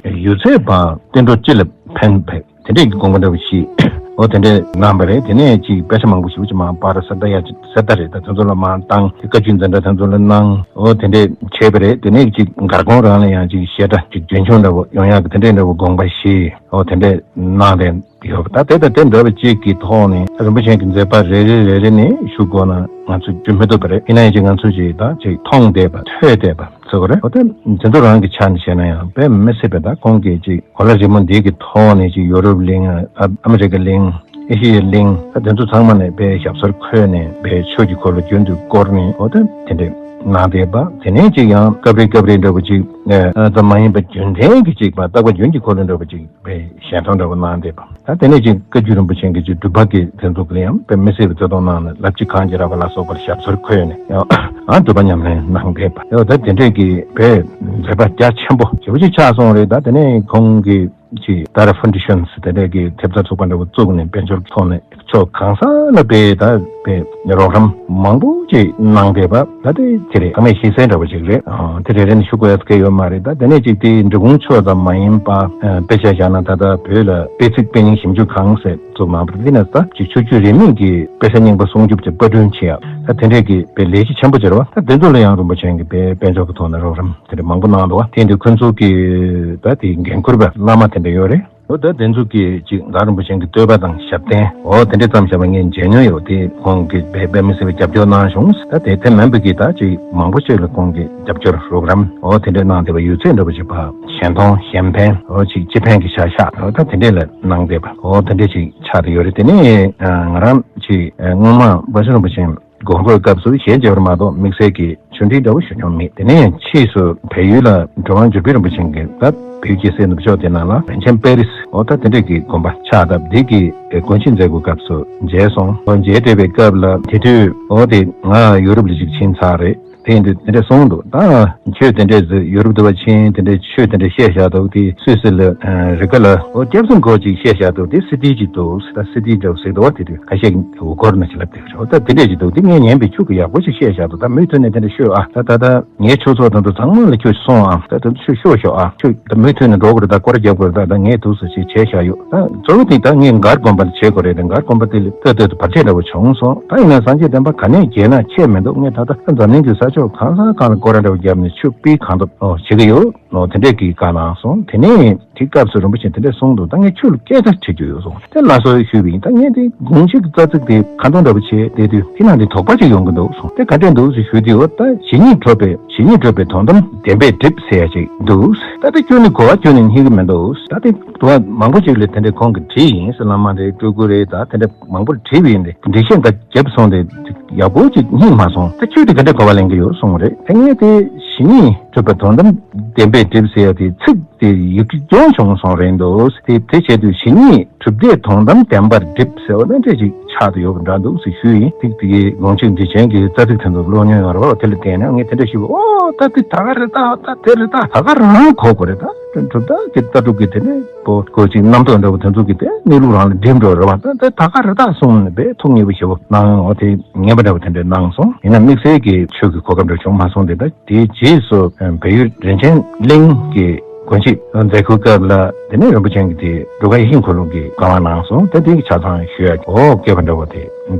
ཡོད་ཚད་པ་བསྟན་འགྲོ་སྤྱི་ལ་ཕན་པའི་དེ་འདྲས་ཀྱི་དགོངས་པ་འདྲ་བོ་ཞིག་ཨོ་དེ་འདྲས་གནང་བ་རེད། དེ་ནས་ཅིག་པེ་ས་མང་པོ་ཞིག་ཅིག་མར་པར་ས་ད་ཡ་ཅིག་ས་ད་རེད། ད་དེ་ཚོ་ལ་མར་བཏང་། དེ་བཀའ་བརྒྱུད་འཛིན་གྲྭ་དེ་ཚོ་ལ་གནང་། ཨོ་དེ་འདྲས་བྱས་པ་རེད། དེ་ནས་ཅིག་མགར་ཁོང་རང་ལ་ཡང་ཅིག་བཤད་གྲྭ་ཅིག་རྒྱུན་འཁྱོངས་འདྲ་བོ་ཡོང་ཡག་གི་དེ་འདྲས་འདྲ་བོ་དགོངས་པ་བཞེས། ཨོ་དེ་འདྲས་གནང་བསྡད་ཡོད་པ། ད་དེ་དང་དེ་འདྲ་བ་ཅིག་གི་ཐོག་ནས་རིན་པོ་ཆེ་གི་མཛད་པ་རེ་རེ་རེ་རེ་ནས་ཞུ་དགོས་ན་ང་ཚོ་བརྒྱུད་མི་ཐུབ་པ་རེད། ཡིན་ན་ཡང་ཅིག་ང་ཚོ་ཅིག་ད་ཅིག་མཐོང་བསྡད་པ་ཐོས་བསྡད་པ་ཚོ་ག་རེ། འོ་དེ་དེ་ཚོ་རང་གི་ཆ་ནས་བཤད་ན་ཡང་དཔེ་མི་སྲིད་པ། ད་ཁོང་གིས་ཅིག་གོ་ལ་རི་མོ་འདི་གི་ཐོག་ནས་ཅིག་ཡོ་རོབ་གླིང་། ཨ་ཨ་མི་རི་ཀ་གླིང་། ཨེ་ཤི་ཡའི་གླིང་། ད་དེ་ཚོ་ཚང་མ་ནས་དཔེ་ཞབས་སོར་འཁོད་ནས་དཔེ་ཆོས་ཀྱི་འཁོར་ལོ་རྒྱུན་དུ་བསྐོར་ནས་འོ་དེ་དེ་འདྲས་གནང་བསྡད་པ། དེ་ནས་ཅིག་ཡང་སྐབས་རེ་སྐབས་རེ་འདྲ་བོ་ཅིག་ཨ་ཙམ་མ་ཡིན་པ་རྒྱུན་ལྡན་གྱི་ཅིག་མ་རྟག་པ་རྒྱུན་གྱི་འཁོར་ལོ་འདྲ་བོ་ཅིག་དཔེ་ཞལ་མཐོང་འདྲ་བོ་གནང་བསྡད་པ། ད་དེ་ནས་ཅིག་བཀའ་བརྒྱུད་རིན་པོ་ཆེ་གི་ཅིག་སྒྲུབ་པ་གི་དེ་ཚོ་གི་ལ་ཡང་དཔེ་མི་སྲིད་པའི་བརྩེ་དུང་གནང་ནས་ལབ་ཅིག་གང་ཅི་ར་བ་ལ་སོགས་པར་ཞབས་སོར་འཁོད་ནས་ཡང་ཨ་སྒྲུབ་པ་ཉམས་ལེན་གནང་བསྡད་པ། ཡང་ད་དེ་འདྲས་ཀྱི་དཔེ་མཛད་པ་རྒྱ་ཆེན་པོ་ཞེ་པོ་ཅིག་ཆགས་སོང་རེད། ད་དེ་ནས་ཁོང་གི་ཅིག་ད་ར་ཕོན་ཌེ་ཤན་ཟེར་དེ་འདྲས་ཀྱི་ཐེབས་རྩ་ཚོགས་པ་འདྲ་བོ་བཙུགས་ནས་དཔལ་འབྱོར་ཐོག་ནས་ཕྱོགས་གང་ས་ལ་དཔེ་ད་དཔེ་རོགས་རམ་མང་པོ་ཅིག་གནང་བསྡད་པ། ད་དེ་དེ་རེད། ཚང་མས་ཤེས་གསལ་འདྲ་བོ་ཅིག་རེད། ཨ་དེ་རེ་རེ་ནས་ཞུ་དགོས་ཡ་གལ་ཡོད་མ་རེད། ད་དེ་ནས་ཅིག་དེ་འབྲི་གུང་ཕྱོགས་ཙམ་མ་ཡིན་པ་ཨ་དཔེ་ཆ་བཞག་ན་ད་ལྟ་བོད་ལ་དཔེ་ཚིག་དཔེ་རྙིང་ཞིབ་འཇུག་ཁང་ཟེར་བཙུགས་གནང་བ་རེད། དེ་ནས་ད་ཅིག་ཆོས་བརྒྱུད་རིས་མེད་ཀྱི་དཔེ་ཆ་རྙིང་པ་སྲུང་སྐྱོབ་ཀྱི་པར་སྐྲུན་བྱེད་ཡ། ད་དེ་འདྲས་ཀྱི་དཔེ་ལས་གཞི་ཆེན་པོ་ཅིག་རེད་བ། ད་དེ་ཚོ་ལ་ཡང་རིན་པོ་ཆེ་གིས་དཔེ་དཔལ་འབྱོར་གྱི་ཐོག་ནས་རོགས་རམ་དེ་འདྲ་མང་པོ་གནང་འདུག་བ། དེ་འདི་ཁོ་ཚོ་གི་ད་དེ་འགན་ཁུར་བའི་བླ་མ་དེ་འདྲ་ཡོད་རེད། འོ་ད་དེ་ཚོ་གི་ཅིག་མགར་རིན་པོ་ཆེ་གི་བསྟོད་པ་དང་ཞབས་བརྟན་འོ་དེ་འདྲ་ཙམ་བྱས་པ་ངས་མཇལ་མྱོང་ཡོད། དེ་ཁོང་གིས་དཔེ་དཔེ་མི་སྲིད་པའི་རྒྱབ་སྐྱོར་གནང་བྱུང་། ད་དེ་དེ་མིན་པ་གི་ད་ཅིག་མང་པོ་ཅིག་ལ་ཁོང་གིས་རྒྱབ་སྐྱོར་རོགས་རམ་འོ་དེ་འདྲ་གནང་བསྡད་པ་ཡོད་ཚད་འདྲ་པོ་ཅིག་ཕར་གཞན་མཐོང་གཞན་ཕན་འོ་ཅིག་སྤྱི་ཕན་གྱི་བྱ་གཞག་འོ་ད་དེ་འདྲ་ལ་གནང་བསྡད་པ་འོ་དེ་འདྲ་ཅིག་ཆགས་བསྡད་ཡོད་རེད། དེ་ནས་ང་རང་ཅིག་སྔོན་མ་དཔལ་འབྱོར་རིན་པོ་ཆེ་སྒོར་འགོའི་སྐབས་སུ་ཞལ་མཇལ་བར་མ་གཏོགས་དམིགས་བསལ་གྱི་ཆོས་འབྲེལ་འདྲ་བོ་ཞུ་མྱོང་མེད། དེ་ནས་ཕྱིས་སུ་བལ་ཡུལ་ལ་གྲུབ་དབང་འབྱོར་པའི་རིན་པོ་ཆེ་གིས་ད་བོད་ཀྱི་སྲས་ནུབ་ཕྱོགས་དེ་ནང་ལ་རིན་ཆེན་དཔལ་རིས་འོ་ད་དེ་འདྲས་ཀྱི་དགོན་པ་ཆགས་སྟབས་འདི་གི་དགོན་ཆེན་མཛད་སྒོའི་སྐབས་སུ་མཇལ་སོང་། འོ་མཇལ་བསྡད་པའི་སྐབས་ལ་དེ་དུས་འོ་དེ་ང་ཡུ་རོབ་ལ་ཅིག་ཕྱིན་ཚར་རེད། དེ་ཡིན་དུས་དེ་འདྲས་གསུངས་འདུག་ད་ཁྱོད་དེ་འདྲས་ཟེར་ཡུ་རོབ་དུ་བ་ཕྱིན་དེ་འདྲས་ཆོས་དེ་འདྲས་བཤད་བཞག་འདུག་དེ་སུད་སི་ལ་རི་ཀ་ལ་འོ་སྐྱབས་སུ་འགྲོ་ཅིག་བཤད་བཞག་འདུག་དེ་སི་ཏི་ཅིག་འདུག་ད་སི་ཏི་འདྲ་བོ་ཟེར་འདུག་བ། དེ་དུས་ཁ་ཤས་ཀྱིས་འུ་སྐོར་ན་ཅིག་ལབ་དེ་འོ་ད་དེ་འདྲས་ཅིག་འདུག་དེ་ངས་ཉན་པའི་ཆུ་གི་ཡག་པོ་ཞིག་བཤད་བཞག་འདུག་ད་མུ་མཐུད་ནས་དེ་འདྲ་ཤོད་ཨ། ད་ད་ད་ངའི་ཆོས་ཚོགས་དང་དུ་ཚང་མ་ལ་ཁྱོད་སོང་ཨ། ད་ད་ཤོད་ཤོད་ཤོད་ཨ། ཁྱོད་ད་མུ་མཐུད་ནས་འགྲོ་དགོས་རེད། ད་སྐོར་རྒྱབ་དགོས་རེད། ད་ད་ངས་འདུག་ཟེར་ཞིག་བྱས་བཞག་ཡོད། ད་གཙོ་བོ་དེ་ད་ངས་མགར་དགོན་པ་ལ་བྱེད་དགོས་རེད། ད་མགར་དགོན་པ་དེ་ལ་ལྟ་ལྟ་དུ་བར་ཆད་འདྲ་བོ་བྱུང་སོང་། ད་ཡིན་ན་སངས་རྒྱས་བསྟན་པ་ག་ནས་རྒྱས་ན་ཆད་མི་འདུག་ངས་ད་ད་འཛམ་གླིང་གི་ས་ ཕྱོགས་གང་ས་གང་ལ་སྐོར་ར་འདྲ་བོ་བརྒྱབ་ནས་ཆུ་སྤུས་གང་ཐུབ་ཨོ་བྱེད་ཀྱི་ཡོད། ཨོ་དེ་འདྲས་ཀྱི་བཀའ་གནང་སོང་། དེ་ནས་དེ་སྐབས་སུ་རིན་པོ་ཆེ་དེ་འདྲས་གསུངས་འདུག་ད་ངས་ཁྱོད་ལ་སྐད་ཆ་དྲི་རྒྱུ་ཡོད་གསུངས། དེ་ལགས་སོ་ཞུས་པ་ཡིན། ད་ངས་དེ་དགོངས་གཅིག་རྩ་ཚིག་དེ་ཁ་འདོན་འདྲ་བོ་བྱས་བསྡད་དུས་དེ་ནང་དེ་དོགས་པ་ཅིག་ཡོང་གི་འདུག་གསུངས། དེ་ག་འདྲས་འདུག་ཟེར་ཞུས་དུས་ཨོ་ད་ཇི་སྙེད་འགྲུབ་པའི་ཇི་སྙེད་འགྲུབ་པའི་དོན་དམ་བདེན་པས་འགྲིབ་ཟེར་ཡ་ཅིག་འདུག་ད་དེ་ཁྱོད་ནི་གོ་བ་ཁྱོད་ནི་རྙེད་ཀྱི་མི་འདུག་ད་དེ་དུ་བ་མང་པོ་ཅིག་ལ་དེ་འདྲས་ཁོང་གིས་བྲིས་ཡིན་ཟེར། བླ་མ་རེད། སྤྲུལ་སྐུ་རེད། ད་དེ་འདྲས་མང་པོར་བྲིས་པ་ཡིན། དེ་འགྲེལ་བཤད་འགའ་བརྒྱབ་སོང་། དེ་ཡག་པོ་ཅིག་རྙེད་མ་སོང་། ད་ཁྱོད་དེ་ག་འདྲས་གོ་བ་ལེན་གྱི་ཡོད་གསུངས་པ་རེད། ད་ངས་དེ་ཇི་སྙེད་འགྲུབ་པའི་དོན་དམ་བདེན་པས་འགྲིབ་ཟེར་ཡ་དེ་ཚིག་དེ་ཡིག་འབྲུ་སྐྱོན་བྱུང་སོང་རེད་འདུག་དེ་དེ་བྱས་དུས་ཇི་སྙེད་གྲུབ་བདེའི་དོན་དམ་བདེན་པར་འགྲིབ་ཟེར་བ་ནི་འདྲ་ཅིག་ཆགས་ཏེ་ཡོད་པ་འདྲ་འདུག་ཟེར་ཞུས་ཡིན། ཐིག་དེ་གའི་དགོངས་གཅིག་འགྲེལ་ཆེན་གྱི་རྩ་ཚིག་དེ་ཚོ་ཀློག་མྱོང་ཡོད་རེད་བ། དེ་ལ་བརྟེན་ནས་ངས་དེ་འདྲ་ཞུས་པ། ཨོ་ད་དེ་ད་ག་རེད། ད་ད་དེ་རེད། ད་ད་ག་རང་གོ་དགོས་རེད། ད་གྲུབ་མཐའ་གི་ལྟ་གྲུབ་ཀྱི་དེ་ནས་པོ་གོ་ཅིག་རྣམ་རྟོག་འདྲ་བོ་དེ་ཚོ་གི་དེ་གནས་ལུགས་རང་ལ་འགྲིམ་འགྲོ་རེད་བ། ད་དེ་ད་ག་རེད། ད་གསུངས་ནས་དཔེ་ཐུགས་མཉེས་པོ་ཞེ་པོ་གནང་། འོ་དེ་ངན་པ་འདྲ་བོ་དེ་འདྲ་གནང་སོང་། ཡིན་ན་དམིགས་བསལ་གྱི་ཆོས་ཀྱི་གོ་སྐབས་འདྲ་བྱུང་མ་སོང་། དེ་ད་དེའི་རྗེས་སུ་བལ་ཡུལ་རིན་ཆེན་གླིང་གི་དགོན་སྤྱི་མཛད་ཁུལ་སྐབས་ལ་དེ་ནས་རིན་པོ་ཆེ་གིས་དེ་འབྲུག་པ་ཡིད་བཞིན་འཁོར་ལོ་གི་བཀའ་དབང་གནང་སོང་། དེ་དེ་གི་ཆ་ཚང་ཞུ་ཡ་ཨོ་སྐལ་བ་འདྲ་བོ་དེ་ལྡན།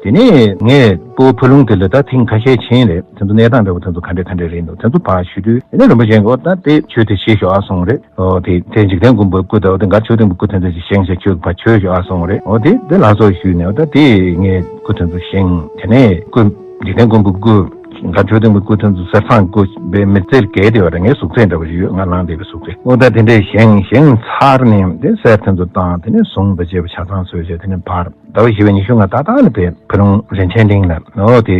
དེ་ནས་ངས་སྤོ་བོ་ལུང་དེ་ལ་ད་ཐེངས་ཁ་ཤས་ཕྱིན་རེད། དེ་ཚོ་གནས་སྟངས་འདྲ་བོ་དེ་ཚོ་ག་འདྲས་ག་འདྲས་རེད་འདུག་དེ་ཚོ་ཕར་ཞུ་དུས་དེ་ནས་རིན་པོ་ཆེ་གིས་ཨོ་ད་དེ་ཆོས་དེ་བྱེད་ཤོག་ཨ་གསུངས་རེད། ཨོ་དེ་དེ་འཇིག་རྟེན་མགོན་པོའི་སྐུ་དང་ཨོ་དེ་མགར་ཆོས་ལྡན་པའི་སྐུ་དེ་ཚོ་ཞིག་བཞེངས་བྱས་ཆོས་ཕར་བྱོས་ཤོག་ཨ་གསུངས་རེད། ཨོ་དེ་དེ་ལགས་སོ་ཞུས་ནས་ཨོ་ད་དེ་ངས་སྐུ་དེ་ཚོ་བཞེངས། དེ་ནས་སྐུ་འཇིག་རྟེན་མགོན་པོའི་སྐུ་མགར་ཆོས་ལྡན་པའི་སྐུ་དེ་ཚོ་གསེར་ཐང་སྐུ་བའི་མི་རྩེར་བཀལ་དེ་བ་རེད། ངའི་གཟུགས་རྩལ་འདྲ་བོ་ཞིག་ཡོད། ང་བླངས་བསྡད་པའི་གཟུགས་རྩལ། ཨོ་ད་དེ་འདྲས་བཞེངས་བཞེངས་ཚར་ནས་དེ་གསེར་དེ་ཚོ་བཏང་། དེ་ནས་གཟུངས་དང་བཅས་པ་ཆ་ཚང་བཟོས་བྱས་དེ་ནས་ཕར་ཟླ་བ་བཞི་པའི་ཉི་ཤུ་ལྔ་ཏག་ཏག་ལ་བོད་བོད་ལུང་རིན་ཆེན་གླིང་ལ་ཨོ་དེ་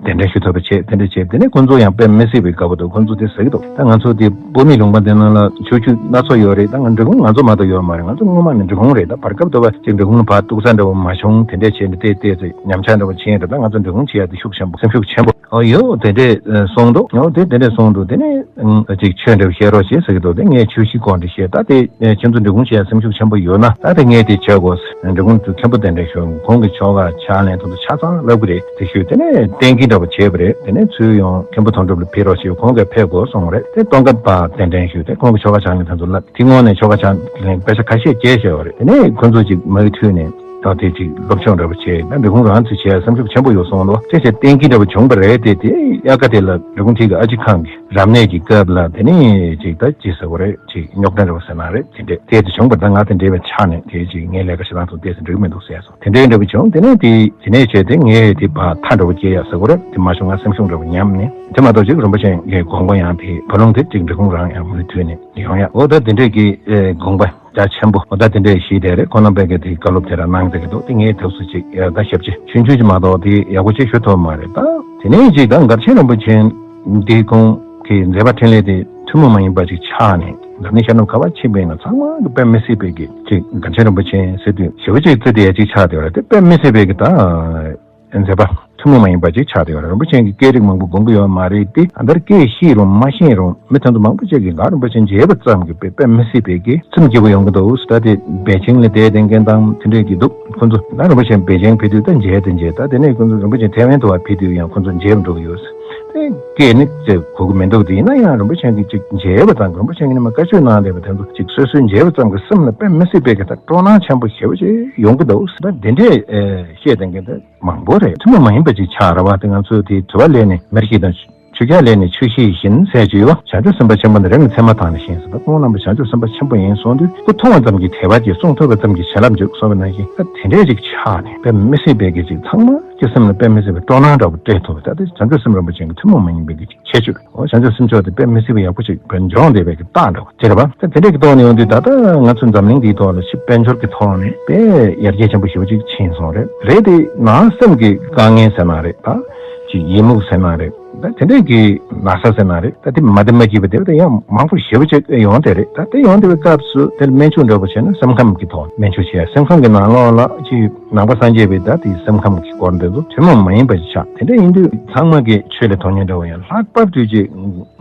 གདན་འདྲེན་ཞུ་ཐུབ་པ་བྱས། དེ་འདྲ་བྱས་དེ་ནས་ཁོང་ཚོ་ཡང་དཔེ་མི་སྲིད་པའི་དགའ་པོ་འདུག་ཁོང་ཚོ་དེ་ཟེར་གྱི་འདུག་ད་ང་ཚོ་དེ་སྤོ་མི་ལུང་པ་འདི་ནང་ལ་ཆོས་བརྒྱུད་སྣ་ཚོགས་ཡོད་རེད། ད་ང་འབྲི་གུང་ང་ཚོ་མ་གཏོགས་ཡོད་མ་རེད། ང་ཚོ་སྔོན་མ་ནས་འབྲི་གུང་རེད། ད་བར་སྐབས་དུ་བ་ཅིག་འབྲི་གུང་ལ་ཕར་ཐུག་ས་འདྲ་བོ་མ་བྱུང་། དེ་འདྲས་བྱས་ནས་བལྟས་བལྟས་ཚེ་ཉམས་ཆག་འདྲ་བོ་ཕྱིན་རེད། ད་ང་ཚོ་འབྲི་གུང་བྱེད་ཡ་དེ་ཤུགས་ཆེན་པོ་སེམས་ཤུགས་ཆེན་པོ་ཨོ་ཡོད། དེ་འདྲས་གསུངས་འདུག་ཨོ་དེ་དེ་འདྲས་གསུངས་འདུག་དེ་ནས་ཅིག་ཆོས་འདྲ་བོ་བཤད་རོགས་བྱེད་ཟེར་གྱི་འདུག་དེ་ངས་ཆོས་གཞིས་སྐོར་འདི་བཤད། ད་དེ་ཁྱེད་ཚོ་འབྲི་གུང་བྱེད་ཡ་སེམས་ཤུགས་ཆེན་པོ་ཡོད་ན་ད་དེ་ངས་དེ་བྱེད་དགོས། འབྲི་གུང་དུ་མཁན་པོ་གདན་འདྲེན་ཞུ། ཁོང་གི་ཆོ་ག་ཕྱག་ལེན་དེ་ཚོ་ཆ་ཚང་བསླབ་གི་རེད། དེ་ཞུས་དེ་ནས་གཏན་འཁེལ་འདྲ་བོ་བྱས་པ་རེད། དེ་ནས་ཚུར་ཡོང་མཁན་པོ་དོན་གྲུབ་ལ་ཕེབས་རོགས་བྱེད། ཁོང་གིས་ཕེབས་དགོས་གསུངས་པ་རེད། དེ་སྟོན་ཁ་པ་གདན་འདྲེན་ཞུས་ཏེ་ཁོང་གི་ཆོ་ག་ཕྱག་ལེན་དེ་ཚོ་བསླབ། དེ་སྔོན་ནས་ཆོ་ག་ཕྱག་ལེན་དཔེ་ཆ་ཁ་ཤས་བསྐྱལ་བཞག་པ་རེད། དེ་ནས་ཁོ་ཚོ་ཅིག་མུ་མཐུད་ནས་ད་དེ་ཅིག་སློབ་སྦྱོང་འདྲ་བོ་བྱས། ད་འབྲི་གུང་རང་ཚོས་བྱས་སེམས་ཤུགས་ཆེན་པོ་ཡོད་གསུངས་འདུག་དེ་བྱས་གཏན་འཁེལ་འདྲ་བོ་བྱུང་བ་རེད། དེ་དེ་དབྱར་ཁ་དེ་ལ་འབྲི་གུང་མཐིལ་གྱི་ཨ་ཅེ་ཁང་གི་རབ་གནས་ཀྱི་སྐབས་ལ་དེ་ནས་ཅིག་ད་ཅི་ཟེར་བ་རེད། ཅིག་རྙོག་དྲ་འདྲ་བོ་ཟེར་ན་རེད། དེ་འདྲས་དེ་དེ་བྱུང་བ་ད་ང་དེ་འདྲས་པའི་ཆ་ནས་དེ་ཅིག་ངའི་ལས་ཀ་བྱེད་སྟངས་ཚོ་དེ་ཚོ་འགྲིག་མི་འདུག་ཟེར་སོང་། དེ་འདྲའི་འདྲ་བོ་བྱུང་། དེ་ནས་དེ་དེ་ནས་བྱས་ཏེ་ངས་དེ་ཕར་མཐའ་འདྲ་བོ་སྐྱེལ་ཡ་ཟེར་བ་རེད། དེ་མ་བྱུང་ང་སེམས་ཤུགས་འདྲ་བོ་ཉམས་ནས་དེ་མ་གཏོགས་ཅིག་རིན་པོ་ཆེ་གི་དགོངས་པ་ཡང་དེ་བོད་ལུང་དེ་ཅིག་འབྲི་གུང་རང་ཡང་མུ་མཐུད་ནས་ཡོང་ཡ། འོ་ད་དེ་འདྲས་ཀྱི་དགོངས་པ་རྒྱ་ཆེན་པོ་འོ་ད་དེ་འདྲས་ཞིག་དེ་རེད། ཁོང་རྣམ་པས་ཀྱི་དེ་བཀའ་སློབ་དེ་ར་གནང་བསྡད་ཀྱི་འདུག་དེ་ངས་ཐུགས་སུ་ཅིག་ཡ་ད་ཞབས་ཕྱི་ཆུང་ཆུང་ཅིག་མ་གཏོགས་དེ་ཡག་པོ་ཅིག་ཞུ་ཐུབ་མ་རེད། ད་དེ་ནས་ཅིག་ད་མགར་ཆེན་རིན་པོ་ཆེ་འདི་ཁོང་གི་མཛད་པ་འཕྲིན་ལས་དེ་ཐུན་མོང་མ་ཡིན་པ་ཅིག་ཆགས་ནས་འཛམ་གླིང་ཤར་ནུབ་ག་པར་ཕྱིན་པ་ཡིན་ན་ཚང་མ་གི་དཔེ་མི་སྲིད་པའི་གི་ཅིག་མགར་ཆེན་རིན་པོ་ཆེ་ཟེར་དུས་ཞེ་པོ་ཅིག་བརྩི་དེ་ཡ་ཅིག་ཆགས་བསྡད་ཡོད་རེད། དེ་དཔེ་མི་སྲིད་པའི་གི་ད་མཛད་པ་ཐུན་མོང་མ་ཡིན་པ་ཅིག་ཆགས་བསྡད་ཡོད་རེད། རིན་པོ་ཆེ་གི་སྐད་རིགས་མང་པོ་དགོངས་ཀྱི་ཡོད་མ་རེད་དེ། ཨ་མདར་སྐད་ཤེས་རུང་མ་ཤེས་རུང་མི་དེ་ཚོ་མང་པོ་ཅིག་གིས་མགར་རིན་པོ་ཆེ་མཇལ་བ་ཙམ་གྱིས་དཔེ་དཔེ་མི་སྲིད་པའི་གི་སེམས་སྐྱིད་པོ་ཡོང་གི་འདུག་ད་དེ་པེ་ཅིང་ལ་བསྡད་བསྡད་མཁན་དང་དེ་འདྲས་ཀྱི་འདུག་ཁོ་ཚོ་ད་རིན་པོ་ཆེ་པེ་ཅིང་ཕེབས་དུས་ད་མཇལ་དེ་མཇལ། ད་དེ་ནས་ཁོ་ཚོ་རིན་པོ་ཆེ་ཐེ་ཝན་དུ་བ་ཕེབས་དུས་ཡང་ཁོ་ཚོ་མཇལ་འགྲོ་གི་ཡོད། དེ་སྐད་ནི་ཙེ་གོ་གི་མི་འདུག་དེ་ཡིན་ན་ཡང་རིན་པོ་ཆེ་གིས་ཅིག་མཇལ་བ་དང་རིན་པོ་ཆེ་གིས་ནི་མ་བཀའ་ཆོས་གནང་བསྡད་པ་དེ་ཚོ་ཅིག་སོ་སོས་མཇལ་བ་ཙམ་གྱིས་སེམས་ལ་དཔེ་མི་སྲིད་པའི་གི་ད་སྤྲོ་སྣང་ཆེན་པོ་ཞེ་པོ་ཅིག་ཡོང་གི་འདུག་ད་དེ་འདྲས་བཤད་བསྡད་མཁན་དེ་མང་པོ་རེད། ཐུན་མོང་མ་ཡིན་པ་ཅིག་ཆགས་ར་བ། དེ་ང་ཚོས་དེ་དྲི་བ་ལས་ནས་མེར་ཤེས་དང་ཆུ་རྐྱལ་ལས་ནས་ཆུ་ཤེས་བཞིན་ཟེར་གྱི་ཡོད། བྱང་ཆུབ་སེམས་དཔའ་ཆེན་པོ་ནི་རི་ནས་ཚེར་མ་ཐང་ནས་བཞེངས་ཟེར། ད་ཁོང་རྣམ་པ་བྱང་ཆུབ་སེམས་དཔའ་ཆེན་པོ་ཡིན་གསུངས་དུས་སྐུ་མཐོང་བ་ཙམ་གྱིས་དད་པ་སྐྱེ། གསུང་ཐོས་པ་ཙམ་གྱིས་བྱིན་རླབས་འཇུག་གསུངས་པ་ནང་བཞིན་ད་དེ་འདྲས་ཅིག་ཆགས་ནས་དཔེ་མི་སྲིད་པའི་གི་ཅིག་ཚང་མ་སྐྱེ་སེམས་ལ་དཔེ་མི་སྲིད་པའི་སྤྲོ་སྣང་འདྲ་བོ་སྤྲད་ཐུབ་པ། ད་དེ་བྱང་ཆུབ་སེམས་རིན་པོ་ཆེ་གི་ཐུན་མོང་མ་ཡིན་པའི་གི་ཁྱད་ཆོས། འོ་བྱང་ཆུབ་སེམས་མཆོག་དེ་དཔེ་མི་སྲིད་པའི་ཡག་པོ་ཅིག་དཔེ་འཇོག་བསྡད་པའི་གི་རྟགས་འདྲ་བོ་དེ་རེད་པ། ད་དེ་འདྲས་ཀྱི་ཐོག་ནས་ཡོང་དུས་ད་ལྟ་ང་ཚོ་འཛམ་གླིང་འདིའི་ཐོག་ལ་ཕྱི་དཔལ་འབྱོར་གྱི་ཐོག་ནས་དཔེ་ཡར་རྒྱས་ཆེན་པོ་ཞེ་པོ་ཅིག་ཕྱིན་སོང་རེད། རེད་དེ་ནང་སེམས་ཀྱི་དཀའ་ངལ་ཟེར་ན་རེད། ད་ཅིག་ཡི་མུག་ཟེར་ན་རེད། ད་དེ་འདྲས་ཀྱི་ན་ཚ་ཟེར་ན་རེད། ད་དེ་མ་བདེ་མ་སྐྱིད་པ་དེ་ད་ཡང་མང་པོ་ཞེ་པོ་ཅིག་ཡོང་དེ་རེད། ད་དེ་ཡོང་དེ་བའི་སྐབས་སུ་དེ་ལ་སྨན་བཅོས་འདྲ་བོ་བྱས་ན་སེམས་ཁམས་ཀྱི་ཐོག་སྨན་བཅོས་བྱས་སེམས་ཁམས་ཀྱི་ནང་ལོགས་ལ་ཅིག་ནང་པ་སངས་རྒྱས་པའི་ད་དེ་སེམས་ཁམས་ཀྱི་སྐོར་འདི་ཚོ་ཐུན་མོང་མ་ཡིན་པ་ཞིག་ཆགས། དེ་འདྲ་ཡིན་དུས་ཚང་མ་གིས་ཆོས་ལ་དོན་སྙིང་འདྲ་བོ་ཡང་ལྷག་པར་དུ་ཅིག་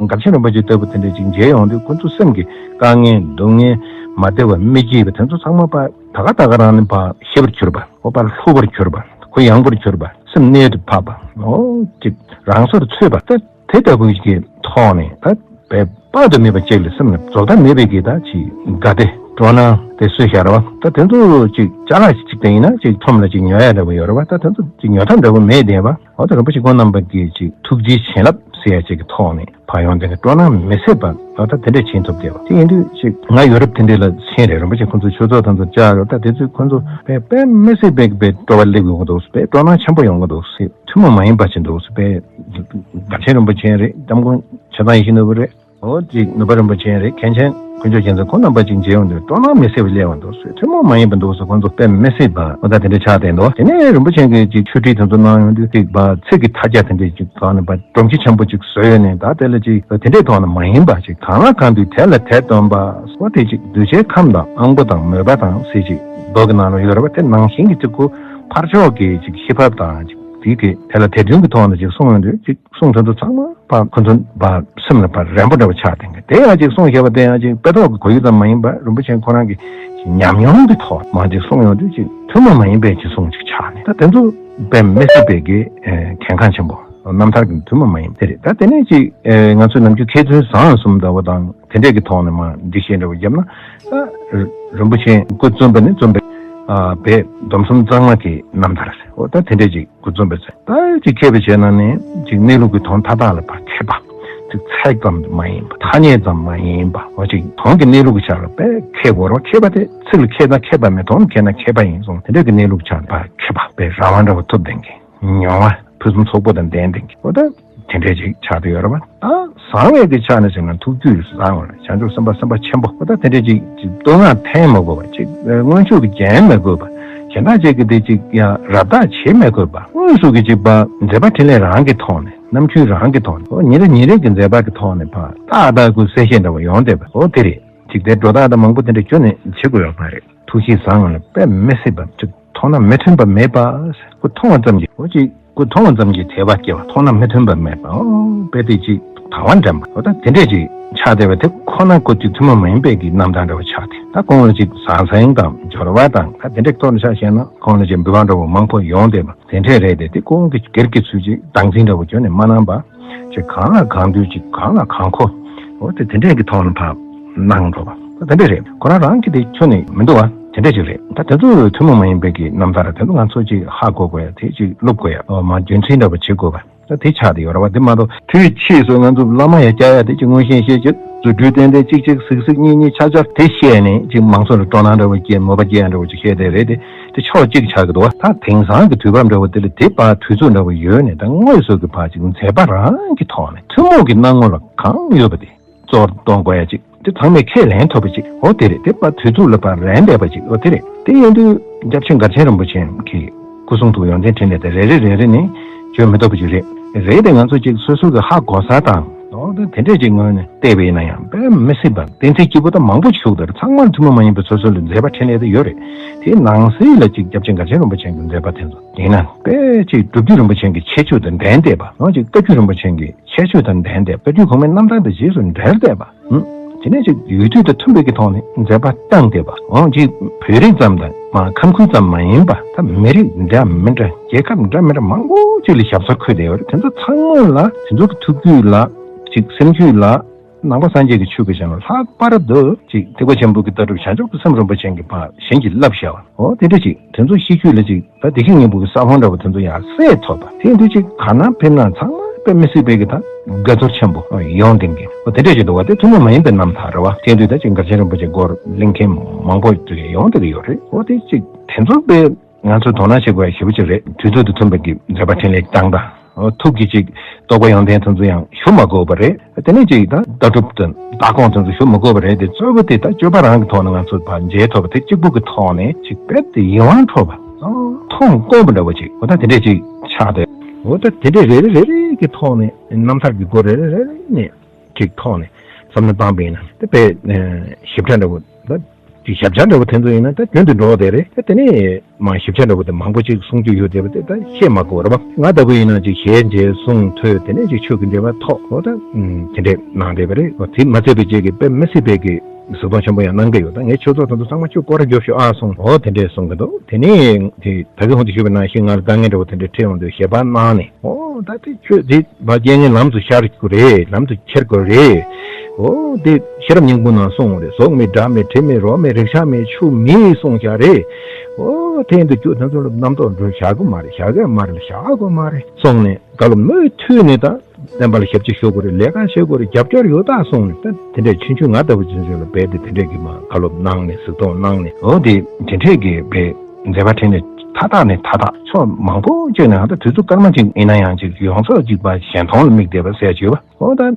མགར་ཆེན་རིན་པོ་ཆེ་ལྟ་བུ་དེ་འདྲ་ཅིག་མཇལ་ཡོང་དུས་ཁོ་ཚོ་སེམས་ཀྱི་དཀའ་ངལ་སྡུག་བསྔལ་མ་བདེ་བ་མི་སྐྱིད་པ་དེ་ཚོ་ཚང་མ་ཕར་ད་ག་ད་ག་རང་ནས་ཕར་ཤེས་པར་གྱུར་པ། ཨོ་ཕར་ལྷུག་པར་གྱུར་པ། གུ་ཡངས་པོར་གྱུར་པ། སེམས་རྣལ་དུ་ཕབ་པ། ཨོ་ཅིག་རང་སོར་ཚུད་པ། ད་དེ་ལྟ་བུ་ཞིག་གི་ཐོག་ནས་ད་དཔེ་དཔག་ཏུ་མེད་པ་ཅིག་ལ་སེམས་ལ་རྫོགས་མཐའ་མེད་པའི་གི་ད་ཅིག་དགའ་བདེ། སྤྲོ་སྣང་དེ་སུས་བཞག་ར་བ། ད་དེ་ཚོ་ཅིག་ཅ་ལག་ཅིག་དེ་ཡིན་ན་ཅིག་ཁྲོམ་ལ་ཅིག་ཉོ་ཡ་འདྲ་བོ་ཡོད་ར་བ། ད་དེ་ཚོ་ཅིག་ཉོ་ཐབས་འདྲ་བོ་མེད་བསྡད་པ། འོ་ད་རིན་པོ་ཆེ་ཁོང་རྣམ་པ་གིས་ཅིག་ཐུགས་རྗེའི་བྱིན་རླབས་ཟེར་ཡ་ཅིག་གི་ཐོག་ནས་ཕར་ཡོང་དེ་གི་སྤྲོ་སྣང་མི་ཟད་པ། འོ་ད་དེ་འདྲ་བྱིན་ཐུབ་བསྡད་པ་དེ་ཡིན་དུས་ཅིག་ང་ཡོ་རོབ་དེ་འདྲ་ལ་ཕྱིན་རེད། རིན་པོ་ཆེ་ཁོང་ཚོ་ཆོས་ཚོགས་དང་ཚོ་བཅར་རོ། ད་དེ་ཚོས་ཁོང་ཚོ་དཔེ་དཔེ་མི་སྲིད་པའི་དཔེ་སྤྲོ་བ་སླེབས་ཡོང་གི་འདུག་དཔེ་སྤྲོ་སྣང་ཆེན་པོ་ཡོང་གི་འདུག་ཐུན་མོང་མ་ཡིན་པ་ཅིག་འདུག་དཔེ་མདའ་ཆེན་རིན་པོ་ཆེ་རེད། སྐྱབས་མགོན་ཆེ་ཚང་ཡིད་བཞིན་ནོར་བུ་རེད། འོ་ཅིག་ནུབ་པ་རིན་པོ་ཆེ་རེད། མཁན་ཆེན་དཀོན་མཆོག་རྒྱལ་མཚན་ཁོང་རྣམ་པ་ཅིག་མཇལ་ཡོང་དུས་སྤྲོ་སྣང་མི་ཟད་པ་སླེབས་ཡོང་འདུག་ཐུན་མོང་མ་ཡིན་པ་འདུག་ཟེར། ཁོང་ཚོ་དཔེ་མི་སྲིད་པ་འོ་ད་དེ་འདྲ་ཆགས་བསྡད་འདུག་དེ་ནས་རིན་པོ་ཆེ་གིས་ཅིག་ཆོས་ཁྲིད་དེ་ཚོ་གནང་ཡོང་དུས་ཅིག་བ་ཚིག་གི་མཐའ་རྒྱ་དེ་འདྲས་ཅིག་གང་ནས་པ་སྒྲོམ་གཞི་ཆེན་པོ་ཅིག་བཟོས་ཡོད་ནས། ད་དེ་ལ་ཅིག་དེ་འདྲས་ཐོག་ནས་མ་ཡིན་པ་ཅིག་གང་ལ་གང་འདུལ་དེ་ལ་དེ་སྟོན་པ་འོ་དེ་ཅིག་གདུལ་བྱའི་ཁམས་དང་དབང་པོ་དང་མོས་པ་དང་ཟེར་ཅིག་མདོ་གི་ནང་ལ་ཡོད་རེད་པ། དེ་ནང་བཞིན་གྱི་ཅིག་ཁོ་ཕར་ཕྱོགས་ཀྱི་ཅིག་ཤེས་བབ་དང་ཅིག་དེ་གི་དེ་ལ་དེ་མཐུན་གྱི་ཐོག་ནས་ཅིག་གསུངས་ཡོང་དུས་ཅིག་གསུང་དོན་དུ་ཚང་མ་ཕར་ཁོ་ཚོ་ཕར་སེམས་ལ་ཕར་རན་པོ་འདྲ་བོ་ཆགས་བསྡད་མཁན་དེ་ཡང་ཅིག་གསུང་བཤད་པ་དེ་ཡང་ཅིག་དཔེ་ཐོག་གི་གོ་ཡུལ་ཙམ་མ་ཡིན་པར་རིན་པོ་ཆེ་ཁོ་རང་གི་ཉམས་མྱོང་གི་ཐོག་མར་ཅིག་གསུང་ཡོང་དུས་ཅིག་ཐུན་མོང་མ་ཡིན་པའི་ཅིག་གསུང་ཅིག་ཆགས་ནས། ད་དེ་ཚོ་དཔེ་མི་སྲིད་པའི་གི་གལ་འགངས་ཆེན་པོ་རྣམ་ཐར་གྱི་ཐུན་མོང་མ་ཡིན་དེ་རེད། ད་དེ་ནས་ཅིག་ང་ཚོས་ནམ་རྒྱུན་མཁས་བཙུན་བཟང་གསུམ་ལྟ་བུ་དང་དེ་འདྲས་ཀྱི་ཐོག་ནས་མར་འགྲེལ་བཤད་འདྲ་བོ་བརྒྱབ་ན། ད་རིན་པོ་ཆེ་སྐུ་བཙུན་པ་ནི་བཙུན་པའི་བའི་སྡོམ་གསུམ་གཙང་མ་གི་རྣམ་ཐར་རེད། འོ་ད་དེ་འདྲས་ཅིག་སྐུ་བཙུན་པའི་ཚེ་ད་ཅིག་མཁས་པའི་ཆོས་ནང་ནས་ཅིག་གནས་ལུགས་ཀྱི་དོན་མཐའ་དག་ལ་ཕར་མཁས་པ། ཅིག་ཚིག་ཙམ་མ་ཡིན་པ། ཐ་སྙད་ཙམ་མ་ཡིན་པ། འོ་ཅིག་དོན་གྱི་གནས་ལུགས་ཀྱི་ཆ་ལ་དཔེ་མཁས་དགོས་རེད། མཁས་པ་དེ་ཚིག་ལ་མཁས་ན་མཁས་པ་མེད། དོན་ལ་མཁས་ན་མཁས་པ་ཡིན་གསུངས། དེ་འདྲས་ཀྱི་གནས་ལུགས་ཆ་ལ་ཕར་མཁས་པ་དཔེ་རང་དབང་འདྲ་བོ་ཐོབ་ལྡན་གྱི། མྱོང་བ་ཕུན་སུམ་ཚོགས་པོ་དང་ལྡན་ལྡན་གྱི། འོ་ད་དེ་འདྲས་ཅིག་ཆགས་བསྡད་ཡོད་རེད་པ། ད་བཟང་བའི་གི་ཆ་ནས་བྱས་ན་ཐུགས་རྒྱུད་བཟང་བ། བྱང་ཆུབ་སེམས་དཔའ་སེམས་དཔའ་ཆེན་པོ། འོ་ད་དེ་འདྲས་ཅིག་ཅིག་བསྟོད་བསྔགས་འཐེན་མ་དགོས་པ། ཅིག་མངོན་ཤུགས་ཀྱིས་རྒྱན་མ་དགོས་པ། གཞན་དག་ཅིག་གིས་དེ་ཅིག་ཡང་རབ་བཏགས་བྱེད་མ་དགོས་པ། དངོས་སུ་གི་ཅིག་པ་མཛད་པ་འཕྲིན་ལས་རང་གི་ཐོག་ནས། རྣམ་འཕྲུལ་རང་གི་ཐོག་ནས། འོ་ཉིན་རེ་ཉིན་རེ་གི་མཛད་པ་གི་ཐོག་ནས་ཕར་ཏག་ཏག་གི་གསལ་བཤད་འདྲ་བོ་ཡོང་བསྡད་པ། འོ་དེ་རེད། ཅིག་དེ་སྒྲོ་བཏགས་དང་མང་པོ་དེ་འདྲ་ཁྱོན་ནས་བྱེད་དགོས་ཡོད་མ་རེད། ཐུགས་གཤིས་བཟང་བ་ལ་དཔེ་མི་སྲིད་པ། ཅིག་མཐོང་ན་མི་མཐུན་པ་མེད་པ། སྐུ་མཐོང་བ་ཙམ་གྱིས། འོ་ཅིག་སྐུ་མཐོང་བ་ཙམ་གྱིས་དད་པ་སྐྱེ་བ། མཐོང་ན་མི་མཐུན་པ་མེད་པ། འོ་དཔེ་དེ་ཅིག་དང་བ་འདྲེན་པ། འོ་ད་དེ་འདྲས་ཅིག་ཆགས་བསྡད་པ་དེ་ཁོ་ན་ཁོ་ཅིག་ཐུན་མོང་མ་ཡིན་པའི་གི་རྣམ་ཐར་འདྲ་བོ་ཆགས་ཏེ། ད་ཁོང་ལ་ཅིག་ཟང་ཟིང་དང་འབྱོར་བ་དང་ད་དེ་འདྲས་ཐོག་ནས་ཆ་བཞག་ན་ཁོང་ལ་ཅིག་འབུལ་བ་འདྲ་བོ་མང་པོ་ཡོང་བསྡད་པ་དེ་འདྲས་རེད་དེ། དེ་ཁོང་གི་སྒེར་གྱི་ཚུལ་ཅིག་སྟངས་འཛིན་འདྲ་བོ་ཁྱོན་ནས་མ་གནང་པ། ཅིག་གང་ལ་གང་འདུལ་ཅིག་གང་ལ་གང་མཁོ། འོ་དེ་དེ་འདྲས་ཀྱི་ཐོག་ནས་ཕར་གནང་འགྲོ་བ། ད་དེ་འདྲས་རེད། ཁོ་རང་རང་གི་དེ་ཁྱོན་ནས་མི་འདུག་བ། དེ་འདྲས་ཅིག་རེད། ད་དེ་ཚོ་ཐུན་མོང་མ་ཡིན་པའི་གི་རྣམ་ཐར་དེ་ཚོ་ང་ཚོ་ཅིག་ཧ་གོ་དགོས་ཡ། དེ་ཅིག་སློབ་དགོས་ཡ། འོ་མ་རྒྱུན་འཛིན་འདྲ་བོ་བྱེད་དགོས་པ་ད་དེ་ཆགས་བསྡད་ཡོད་རེད་བ། དེ་མ་གཏོགས་དུས་ཕྱིས་སུ་ང་ཚོ་བླ་མ་ཡ་བསྐྱལ་ཡ་དེ་ཅིག་མངོན་ཤེས་ཤེས་ཀྱི་རྫུ་འཕྲུལ་བསྟན་ཏེ་གཅིག་གཅིག་གཟིག་གཟིག་གཉིས་གཉིས་ཆ་ཆ་དེ་བཤད་ནས་ཅིག་མང་ཚོགས་ལ་སྤྲོ་སྣང་འདྲ་བོ་སྐྱེ། མོས་པ་སྐྱེ་ཡ་འདྲ་བོ་ཅིག་བཤད་བསྡད་རེད་དེ། དེ་ཕྱོགས་གཅིག་ཆགས་ཀྱི་འདུག་བ། ད་དེང་སང་གི་དུས་བབ་འདྲ་བོ་དེ་ལ་དེ་ཕར་དུས་ཚོད་འདྲ་བོ་ཡོད་ནས། ད་དངོས་སུ་གི་ཕར་ཅིག་མཛད་པ་རང་གི་ཐོག་ནས་ཐུན་མོང་གི་སྣང་ངོ་ལ་གང་ཡོད་པ་དེ་གཙོ་བོར་གཏོང་དགོས་ཡ་ཅིག་དེ་ཚང་མས་ཁས་ལེན་ཐུབ་པ་ཅིག་འོ་དེ་རེད། དེ་ཕར་དུས་ཚོད་ལ་ཕར་རན་བསྡད་པ་ཅིག་འོ་དེ་རེད། དེ་ཡིན་དུས་སྐྱབས་ཆེན་མགར་ཆེན་རིན་པོ་ཆེ་གི་སྐུ་གསུང་ཐུགས་ཡོན་ཏན་འཕྲིན་ལས་དེ་རེ་རེ་རེ་རེ་ནས་བརྗོད་མི་ཐུབ་པ་ཅིག་རེད། རེད་དེ་ང་ཚོ་ཅིག་སོ་སོ་གི་ཧ་གོ་ས་དང་འོ་དེ་དེ་འདྲས་ཅིག་ངོས་ནས་བལྟས་པ་ཡིན་ན་ཡང་དཔེ་མི་སྲིད་པ། གཏན་ཚིགས་སྐྱིད་པོ་ད་མང་པོ་ཞིག་འདུག་ཚང་མར་ཐུན་མོང་མ་ཡིན་པའི་སོ་སོ་ལ་མཛད་པ་འཕྲིན་ལས་དེ་ཡོད་རེད། དེའི་ནང་གསེས་ལ་ཅིག་སྐྱབས་ཆེན་མགར་ཆེན་རིན་པོ་ཆེ་གི་མཛད་པ་དེ་ཚོ་ཡིན་ན་དཔེ་ཅིག་སྒྲུབ་བརྒྱུད་རིན་པོ་ཆེ་གི་ཁྱད་ཆོས་དང་ལྡན་བསྡད་པ། འོ་ཅིག་བཀའ་བརྒྱུད་རིན་པོ་ཆེ་གི་ཁྱད་ཆོས་དང་ལྡན་ཏེ། བཀའ་བརྒྱུད་གོང་མའི་རྣམ་ཐར་དང་རྗེས་སུ་འབྲེལ་བསྡད་པ། ཧུམ། དེ་ནས་ཅིག་ཡུལ་དུས་དང་མཐུན་པའི་གི་ཐོག་ནས་མཛད་པ་བཏང་བསྡད་པ། འོ་ཅིག་བོད་རིགས་ཙམ་དང་མ་ཁམས་ཁུལ་ཙམ་མ་ཡིན་པ། ད་མི་རིགས་འདྲ་མི་འདྲ་རྒྱལ་ཁབ་འདྲ་མི་འདྲ་མང་པོ་ཅིག་ལ་ཞབས་སོར་འཁོད་བསྡད་ཡོད་རེད། དེ་ཚོ་ཚང་མ་ལ་དེ་ཚོ་གི་ཐུགས་རྒྱུད་ལ་ཅིག་སེམས་རྒྱུད་ལ་ནང་པ་སངས་རྒྱས་ཀྱི་ཆོས་ཀྱི་ཞལ་ལུང་ལྷག་པར་དུ་ཅིག་ཐེག་པ་ཆེན་པོ་གི་ལྟ་གྲུབ་བྱང་ཆུབ་ཀྱི་སེམས་རིན་པོ་ཆེ་གི་ཕར་བྱིན་གྱིས་བརླབས་བཞག་པ། འོ་དེ་འདྲ་ཅིག་དེ་ཚོ་ཤེས་རྒྱུད་ལ་ཅིག་ད་བདེ་སྐྱིད་སྙིང་པོ་གི་ས་བོན་འདྲ་བོ་དེ་ཚོ་ཡང་གསོས་ཐུབ་པ། དེ་ཡིན་དུས་ཅིག་ག་ན་ཕེབས་ན་ཚང་མ་དཔེ་མི་སྲིད་པའི་གི་ད་དགའ་ཚོར་ཆེན་པོ་ཡོང་བསྡད་མཁན། འོ་དེ་འདྲ་ཅིག་འདུག་བ། དེ་ཐུན་མོང་མ་ཡིན་པའི་རྣམ་ཐར་རེད་བ། དེ་ཡིན་དུས་ད་ཅིག་མགར་ཆེན་རིན་པོ་ཆེའི་སྐོར་གླེང་མཁན་མང་པོ་ཅིག་ཡོང་བསྡད་ཀྱི་ཡོད་རེད། འོ་དེ་ཅིག་དེ་ཚོ་དཔེ་ང་ཚོས་དོ་སྣང་བྱེད་དགོས་ཡ་ཞེ་པོ་ཅིག་རེད། དུས་ཚོད་དང་མཐུན་པའི་གི་མཛད་པ་འཕྲིན་ལས་བཏང་སྟངས། འོ་ཐུགས་ཀྱི་ཅིག་རྟོགས་པ་ཡོན་ཏན་དེ་ཚོ་ཡང་ཞུ་མ་དགོས་པ་རེད། དེ་ནས་ཅིག་ད་ལྟ་གྲུབ་དང་ལྟ་དགོངས་དེ་ཚོ་ཞུ་མ་དགོས་པ་རེད་དེ། གཙོ་བོ་དེ་ད་སྤྱོད་པ་རང་གི་ཐོག་ནས་ང་ཚོ་ཕར་མཇལ་ཐུབ་པ་དེ་གཅིག་པུ་གི་ཐོག་ནས་ཅིག་དཔེ་དེ་ཡིད་དབང་འཕྲོག་པ། མཐོང་དཀོན་པ་འདྲ་བོ་ཅིག་འོ་ད་དེ་འདྲས་ཅིག་ཆགས་ཏེ། འོ་ད་དེ་འདྲས་རེ་རེ་རེ་རེ་གི་ཐོག་ནས་རྣམ་ཐར་གྱི་སྒོ་རེ་རེ་རེ་རེ་ནས་ཅིག་ཐོག་ནས་བསམ་བློ་བཏང་པ་ཡིན་ན་དེ་དཔེ་ཞིབ་ཕྲ་འདྲ་བོ་ད། ཅིག་ཞབས་བཅགས་འདྲ་བོ་དེ་ཚོ་ཡིན་ན་ད་རྒྱུན་དུ་འགྲོ་བསྡད་རེད། ད་དེ་ནས་མ་ཞིབ་ཆ་འདྲ་བོ་དེ་མང་པོ་ཅིག་གསུང་རྒྱུ་ཡོད་བསྡད་པ་དེ་ད་བཤད་མ་དགོས་རེད་པ། ང་ལྟ་བུ་ཡིན་ན་ཅིག་ཞལ་མཇལ་གསུང་ཐོས་དེ་ནས་ཅིག་ཆོས་ཀྱི་འབྲེལ་བ་ཐོག་འོ་ད་དེ་འདྲས་གནང་བསྡད་པ་རེད། འོ་དེ་མ་ཚད་པའི་ཅིག་གི་དཔེ་མི་སྲིད་པའི་གི་ གཟིགས་རྟོག་ཆེན་པོ་ཡང་གནང་གི་ཡོད། ད་ངས་ཆོས་ཚོགས་དེ་ཚོ་ཚང་མ་ཁྱོད་སྐོར་ར་རྒྱོབ་ཤོག་ཨ་གསུངས། འོ་དེ་འདྲས་གསུང་གི་འདུག། དེ་ནས་དེ་ད་གིན་ཧོན་དུ་ཞུས་པ་ནང་བཞིན་ང་ལ་དཀའ་ངལ་འདྲ་བོ་དེ་འདྲས་འཕྲད་ཡོང་དུས་ཞལ་པར་གནང་ནས། འོ་ད་དེ་ཁྱོད་དེ་མ་རྐྱེན་ངན་ལམ་དུ་ཤར་དགོས་རེད། ལམ་དུ་ཁྱེར་དགོས་རེད། འོ་དེ་ཤེས་རབ་སྙིང་པོ་ནང་གསུངས་རེད། ཟོག་མེད་འདྲ་མེད་དྲི་མེད་རོ་མེད་རེག་བྱ་མེད་ཆུ་མེད་གསུངས་བཞག་རེད། འོ་དེ་ཡིན་དུས་ཁྱོད་དེ་ཚོ་ལ་རྣམ་རྟོག་འགྲོ་བཞག་གི་མ་རེད། བཞག་གི་མ་རེད། བཞག་དགོས་མ་རེད་གསུངས་ནས། བཀའ་སློབ་མུ་མཐུད་ནས་ད་བསྟན་པ་ལ་ཞབས་ཕྱི་ཞུ་དགོས་རེད། ལས་ཀ་བྱེད་དགོས་རེད། རྒྱབ་སྐྱོར་ཡོད་ད་གསུངས་ནས། ད་དེ་འདྲའི་ཆུང་ཆུང་ང་ལྟ་བུ་ཅན་ཅིག་ལ་རྦད་དེ་དེ་འདྲས་ཀྱི་མ་བཀའ་སློབ་གནང་ནས་གཟིགས་རྟོག་གནང་ནས། འོ་དེ་དེ་འདྲས་ཀྱི་རྦད་མཛད་པ་འཕྲིན་ལས་མཐའ་དག་ནས་མཐའ་དག་ཕྱོགས་མང་པོ་ཅིག་ནས། ད་དུས་ཚོད་སྐར་མ་གཅིག་ཡིན་ན་ཡང་ཅིག་ཡོངས་རྫོགས་གཅིག་པ་གཞན་མཐོང་ལ་དམིགས་བསྡད་པ་ཟེར་བྱས་པ། འོ་ད་དེ་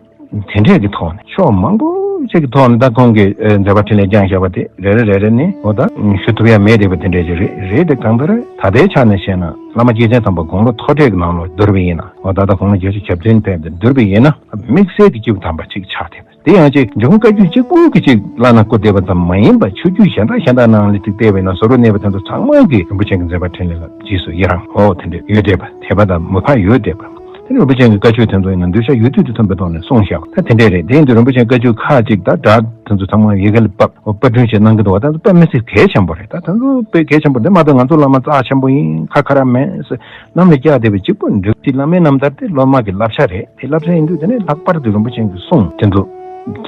འདྲས་ཀྱི་ཐོག་ནས་ཕྱོགས་མང་པོ་ཅིག་གི་ཐོག་ནས་ད་ཁོང་གིས་ཨེ་མཛད་པ་འཕྲིན་ལས་བསྐྱངས་བཞག་པ་དེ་རེ་རེ་རེ་རེ་ནས་འོ་ད་ཞུ་ཐུབ་ཡ་མེད་བསྡད་པ་དེ་འདྲས་ཅིག་རེད། རེད་དེ་གང་ལྟར་ད་ལྟའི་ཆ་ནས་བཤད་ན་བླ་མ་སྐྱེས་ཆེན་དམ་པ་དགུང་ལོ་མཐོ་གྲས་ཀྱི་ནང་ལོགས་བསྡུར་བ་ཡིན་ན། འོ་ད་ལྟ་དགུང་ལོ་བརྒྱད་ཅུ་གྱ་བདུན་ཕེབས་ཏེ་བསྡུར་བ་ཡིན་ན། དམིགས་བསལ་གྱི་བཅུ་པ་དམ་པ་གཅིག་ཆགས་ཐེབས། དེ་ཡང་ཅིག་འབྱུང་བཀའ་བརྒྱུད་གཅིག་པུ་གི་ཅིག་བླ་ན་བཀུར་བསྡད་པ་ཙམ་མ་ཡིན་པར་ཆོས་བརྒྱུད་གཞན་དག་གཞན་དག་ནང་ལ་ཅིག་བལྟས་པ་ཡིན་ན། ཟུར་དུ་གནས་པ་དེ་ཚོ་ཚང་མ་གིས་རིན་པོ་ཆེ་གི་མཛད་པ་འཕྲིན་ལས་ལ་རྗེས་སུ་ཡི་རང་འོ་དེ་འདྲ་ཡོད་བསྡད་པ། དད་པ་དང་མོས་ཕམ་ཡོད་བསྡད་པ། དེ་ནས་རིན་པོ་ཆེ་གི་བཀའ་ཆོས་དེ་ཚོ་ཡིན་ན་འདོད་ཆགས་ཡོད་དུས་དུས་མཐུན་པའི་ཐོག་ནས་གསུངས་བཞག། ད་དེ་འདྲས་རེད། དེ་ཡིན་དུས་རིན་པོ་ཆེའི་བཀའ་ཆོས་ཁག་ཅིག་ད་སྒྲ་དེ་ཚོ་ཚང་མ་ཡི་གེ་ལ་ཕབ་པར་སྐྲུན་བྱས་གནང་གི་འདུག་བ། དེ་ཚོ་དཔེ་གལ་ཆེན་པོ་རེད། ད་དེ་ཚོ་དཔེ་གལ་ཆེན་པོ་རེད། མ་གཏོགས་ང་ཚོ་བླ་མ་རྩ་ཆེན་པོ་ཡིན་ཁ་ཁ་ར་མེད་ཟེར་གནམ་ལ་བཀྱག་བསྡད་པའི་གཅིག་པུ་འགྲིག་གི། བླ་མའི་རྣམ་ཐར་དེ་སློབ་མ་གི་བསླབ་བྱ་རེད། དེ་བསླབ་བྱ་ཡིན་དུས་དེ་ནས་ལྷག་པར་དུ་རིན་པོ་ཆེ་གི་གསུང་དེ་ཚོ་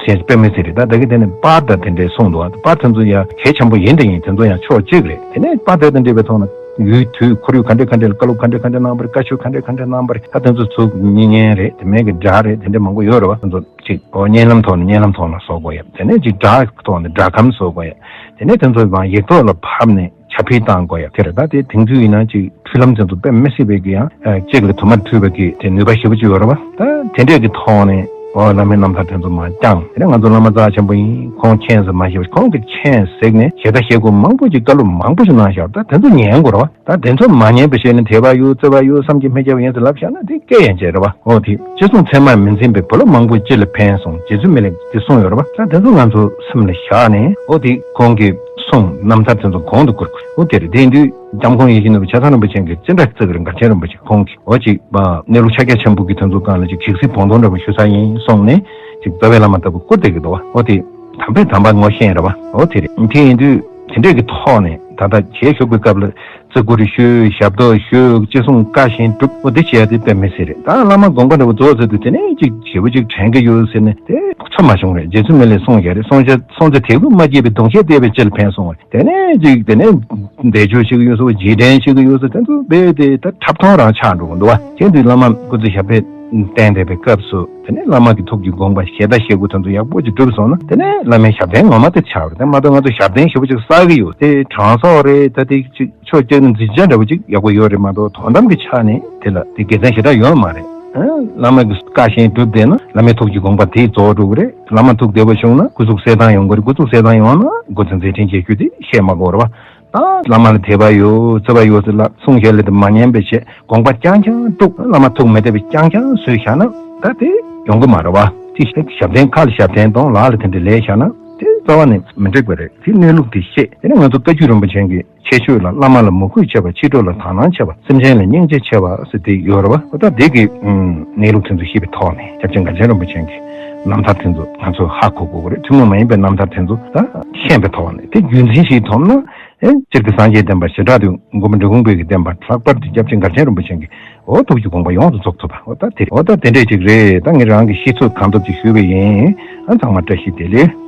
ཞེས་དཔེ་མི་སྲིད་རེད། ད་ད་གི་དེ་ནས་པར་དང་དེ་འདྲའི་གསུང་འདུག་བ། པར་དེ་ཚོ་ཡང་གལ་ཆེན་པོ་ཡིན་དེ་ཡིན། དེ་ཚོ་ཡང་ཕྱོགས་གཅིག་རེད། དེ་ནས་པར་དེ་དང་འབྲེལ་བའི་ཐོག་ནས་ཡུལ་དུས་ཁོར་ཡུག་ག་འདྲས་ག་འདྲས་ལ་བཀའ་སློབ་ག་འདྲས་ག་འདྲས་གནང་བ་རེད། བཀའ་ཆོས་ག་འདྲས་ག་འདྲས་གནང་བ་རེད། ད་དེ་ཚོ་ཚུར་བརྙན་རེད། དེ་མིན་གྱི་སྒྲ་རེད། དེ་འདྲས་མང་པོ་ཡོད་རེད་བ། དེ་ཚོ་གཅིག་འོ་བརྙན་ལམ་ཐོག་ནས་བརྙན་ལམ་ཐོག་ནས་བཟོ་དགོས་ཡ། དེ་ནས་གཅིག་སྒྲ་ཐོག་ནས་སྒྲ་སྒམ་བཟོ་དགོས་ཡ། དེ་ནས་དེ་ཚོ་ཡང་ཡིག་ཐོག་ལ་ཕབ་ནས་ཁྱབ་སྤེལ་གཏང་དགོས་ཡ་དེ་རེད། ད་དེ་དེང་དུས་ཡིན་ན་གཅིག་འཕྲུལ་ལམ་དེ་ཚོ་དཔེ་མི་སྲིད་པའི་གི་ཡང་ཨ་གཅིག་ལ་དུ་མ་འཕྲུལ་བའི་གི་དེ་ནུས་པ་ཞེ་པོ་ཅིག་ཡོད་རེད་བ། ད་དེ་འདྲས་ཀྱི་ཐོག་ནས་འོ་བླ་མའི་རྣམ་ཐར་དེ་ཚོ་མར་བསྐྱངས། དེ་ནས་ང་ཚོ་བླ་མ་རྩ་ཆེན་པོ་ཡིན། ཁོང་མཁྱེན་ཟེར་མ་ཤེས་པ། ཁོང་གི་མཁྱེན་གཟིགས་ནས་ཞལ་ལྟ་ཞལ་སྐོར་མང་པོ་ཅིག་བཀའ་སློབ་མང་པོ་ཞིག་གནང་བཞག། ད་དེ་ཚོ་ཉན་དགོས་རེད་བ། ད་དེ་ཚོ་མ་ཉན་པ་བྱས་ནས་དད་པ་ཡོད་བརྩེ་བ་ཡོད་བསམ་གྱིས་མི་ཁྱབ་པ་ཡིན་ཟེར་ལབ་བཞག་ན་དེ་སྐད་ཡན་ཆད་རེད་བ། འོ་དེ་ཅི་གསུང་ཚད་མར་མི་འཛིན་པའི་བུ་སློབ་མང་པོ་ཅི་ལ་ཕན་སོང་། རྗེ་བཙུན་མི་ལས་དེ་གསུངས་ཡོད་རེད་བ། ད་དེ་ཚོ་ང་ཚོ་སེམས་ལ་བཞག་ནས་འོ་དེ་ཁོང་གི་གསུང་རྣམ་ཐར་དེ་ཚོ་གོང་དུ་བཀུར་དགོས། འོ་དེ་རེད། དེ་ཡིན་དུས་འཇམ་མགོན་ཡིད་བཞིན་ནོར་བུ་ཆ་ཚང་རིན་པོ་ཆེ་གི་ཅི་འདྲ་བརྩི་གི་རེད། མགར་ཆེན་རིན་པོ་ཆེ་ཁོང་གིས་འོ་ཅིག་གནས་ལུགས་ཕྱག་རྒྱ་ཆེན་པོ་གི་དོན་ཚོ་སྒང་ལ་ཅིག་ཞིག་གཟིགས་བོང་སྟོན་འདྲ་བོ་ཞུ་ས་ཡིན་གསུངས་ནས་ཅིག་རྩ་བའི་བླ་མ་ལྟ་བུ་བཀུར་བསྡད་ཀྱི་འདུག་བ། འོ་དེ་དམ་པའི་དམ་པ་ངོ་ཤེས་རེད་བ། འོ་དེ་རེད། དེ་ཡིན་དུས་དེ་འདྲས་ཀྱི་ཐོག་ནས་ད་ལྟ་ཞལ་བཞུགས་པའི་སྐབས་ལ་བརྩི་བཀུར་ཞུ། ཞབས་ཏོག་ཞུ། ཅི་གསུང་བཀའ་བཞིན་སྒྲུབ། འོ་དེ་བྱས་ཏེ་དཔེ་མི་སྲིད་རེད། ད་བླ་མ་དགོངས་པ་འདྲ་བོ་རྫོགས་ཚར་དུས་དེ་ནས་ཅིག་ཞེ་པོ་ཅིག་དྲན་གྱི་ཡོད་ཟེར་ནས་དེ་ཚོ་མ་བྱུང་རེད། རྗེ་བཙུན་མི་ལས་གསུངས་ཡ་རེད། སྲོག་འཛིན་སྲོག་འཛིན་དད་གུས་མ་སྐྱེས་པའི་གདུང་ཤེས་བརྟས་པའི་ཕྱིར་ཕན་གསུངས་པ་རེད། དེ་ནས་ཅིག་དེ་ནས་བཟླས་བརྗོད་བྱེད་ཀྱི་ཡོད་ཟེར། རྗེས་དྲན་བྱེད་ཀྱི་ཡོད་ཟེར། དེ་ཚོ་རྦད་དེ་ད་འཁྲབ་སྟོན་རང་ཆགས་འགྲོ་གི་འདུག་བ། དེ་དུས་བླ་མ་སྐུ་ཚེ་ཞབས་པད་བརྟན་བསྡད་པའི་སྐབས་སུ་དེ་ནས་བླ་མ་གི་ཐུགས་ཀྱི་དགོངས་པ་ཞལ་ལྟ་ཞལ་སྐོར་དེ་ཚོ་ཡག་པོ་ཅིག་གྲུབ་སོང་ན་དེ་ནས་བླ་མའི་ཞབས་བརྟན་ངོ་མ་དེ་ཆགས་རེད། དེ་མ་གཏོགས་ང་ཚོ་ཞབས་བརྟན་ཞེ་པོ་ཅིག་བསགས་ཀྱི་ཡོད་དེ་གྲངས་གསོག་རེད། ད་དེ་ཅིག་ཕྱོགས་གཅིག་ནས་འཛིན་བྱ་འདྲ་བོ་ཅིག་ཡག་པོ་ཡོད་རེད་མ་གཏོགས་དོན་དམ་གྱི་ཆ་ནས་དེ་ལ་དེ་དགེ་མཚན་ཞེ་དྲག་ཡོད་མ་རེད། ཨ། བླ་མ་གི་བཀའ་བཞིན་སྒྲུབ་བསྡད་ན་བླ་མའི་ཐུགས་ཀྱི་དགོངས་པ་དེ་རྫོགས་འགྲོ་གི་རེད། བླ་མ་ཐུགས་བདེ་བོ་བྱུང་ན་སྐུ་གཟུགས་གསལ་ཐང་ཡོང་གི་རེད། སྐུ་གཟུགས་གསལ་ཐང་ཡོང་ན་སྐུ་ཚེ་མཛད་འཕྲིན་རྒྱས་རྒྱུ་དེ་བཤད་མ་དགོས་རེད་བ། ད་བླ་མ་ལ་དད་པ་ཡོད་བརྩེ་བ་ཡོད་ཟེར་ལ་གསུང་བཤད་ལས་དེ་མ་ཉན་པའི་ཆེད་དགོངས་པ་རྐྱང་རྐྱང་སྒྲུབ། བླ་མ་ཐུགས་མི་བདེ་བའི་རྐྱང་རྐྱང་བཟོས་བཞག་ན་ད་དེ་ཡོང་གི་མ་རེད་བ། དེ་ཞབས་བརྟན་ཁ་ལ་ཞབས་བརྟན་གཏོང་། ལག་ལ་དེ་འདྲ་ལས་བཞག་ན་དེ་རྩ་བ་ནས་མི་འགྲིག་པ་རེད། དེ་གནས་ལུགས་དེ་ཤེས། དེ་ནས་ང་ཚོ་བཀའ་བརྒྱུད་རིན་པོ་ཆེ་གི་ཁྱད་ཆོས་ལ་བླ་མ་ལ་མོས་གུས་ཆེ་བ། མཆེད་གྲོགས་ལ་དག་སྣང་ཆེ་བ། སེམས་ཅན་ལ་སྙིང་རྗེ་ཆེ་བ་ཟེར་དེ་ཡོད་རེད་བ། འོ་ད་དེ་གི་ཨུམ་གནས་ལུགས་དེ་ཚོ་ཤེས་པའི་ཐོག་ནས་སྐྱབས་རྗེ་མགར་ཆེན་རིན་པོ་ཆེ་གི་རྣམ་ཐར་དེ་ཚོ་ང་ཚོས་ཧ་གོ་དགོས་ཀྱི་རེད། ཐུན་མོང་མ་ཡིན་པའི་རྣམ་ཐར་དེ་ཚོ་ད་ཤེས་པའི་ཐོག་ནས་དེ་རྒྱུན་འཛིན་ཞིག་ཐོབ་ན་ཨེ་སྤྱིར་གྱི་སངས་རྒྱས་བསྟན་པ་ཞེ་དྲག་དུ་མགོན་པོ་འབྲི་གུང་པའི་གི་བསྟན་པ་ལྷག་པར་དུ་སྐྱབས་རྗེ་མགར་ཆེན་རིན་པོ་ཆེ་གི་འོ་ཐུགས་ཀྱི་དགོངས་པ་ཡོངས་སུ་རྫོགས་ཐུབ་པ། འོ་ད་དེ་རེད། འོ་ད་དེ་འདྲས་ཅིག་རེད། ད་ངས་རང་གི་ཤེས་ཚོད་གང་ཐུབ་ཅིག་ཞུས་པ་ཡིན། ཨ་ཚང་མ་བཀྲ་ཤིས་བདེ་ལེགས།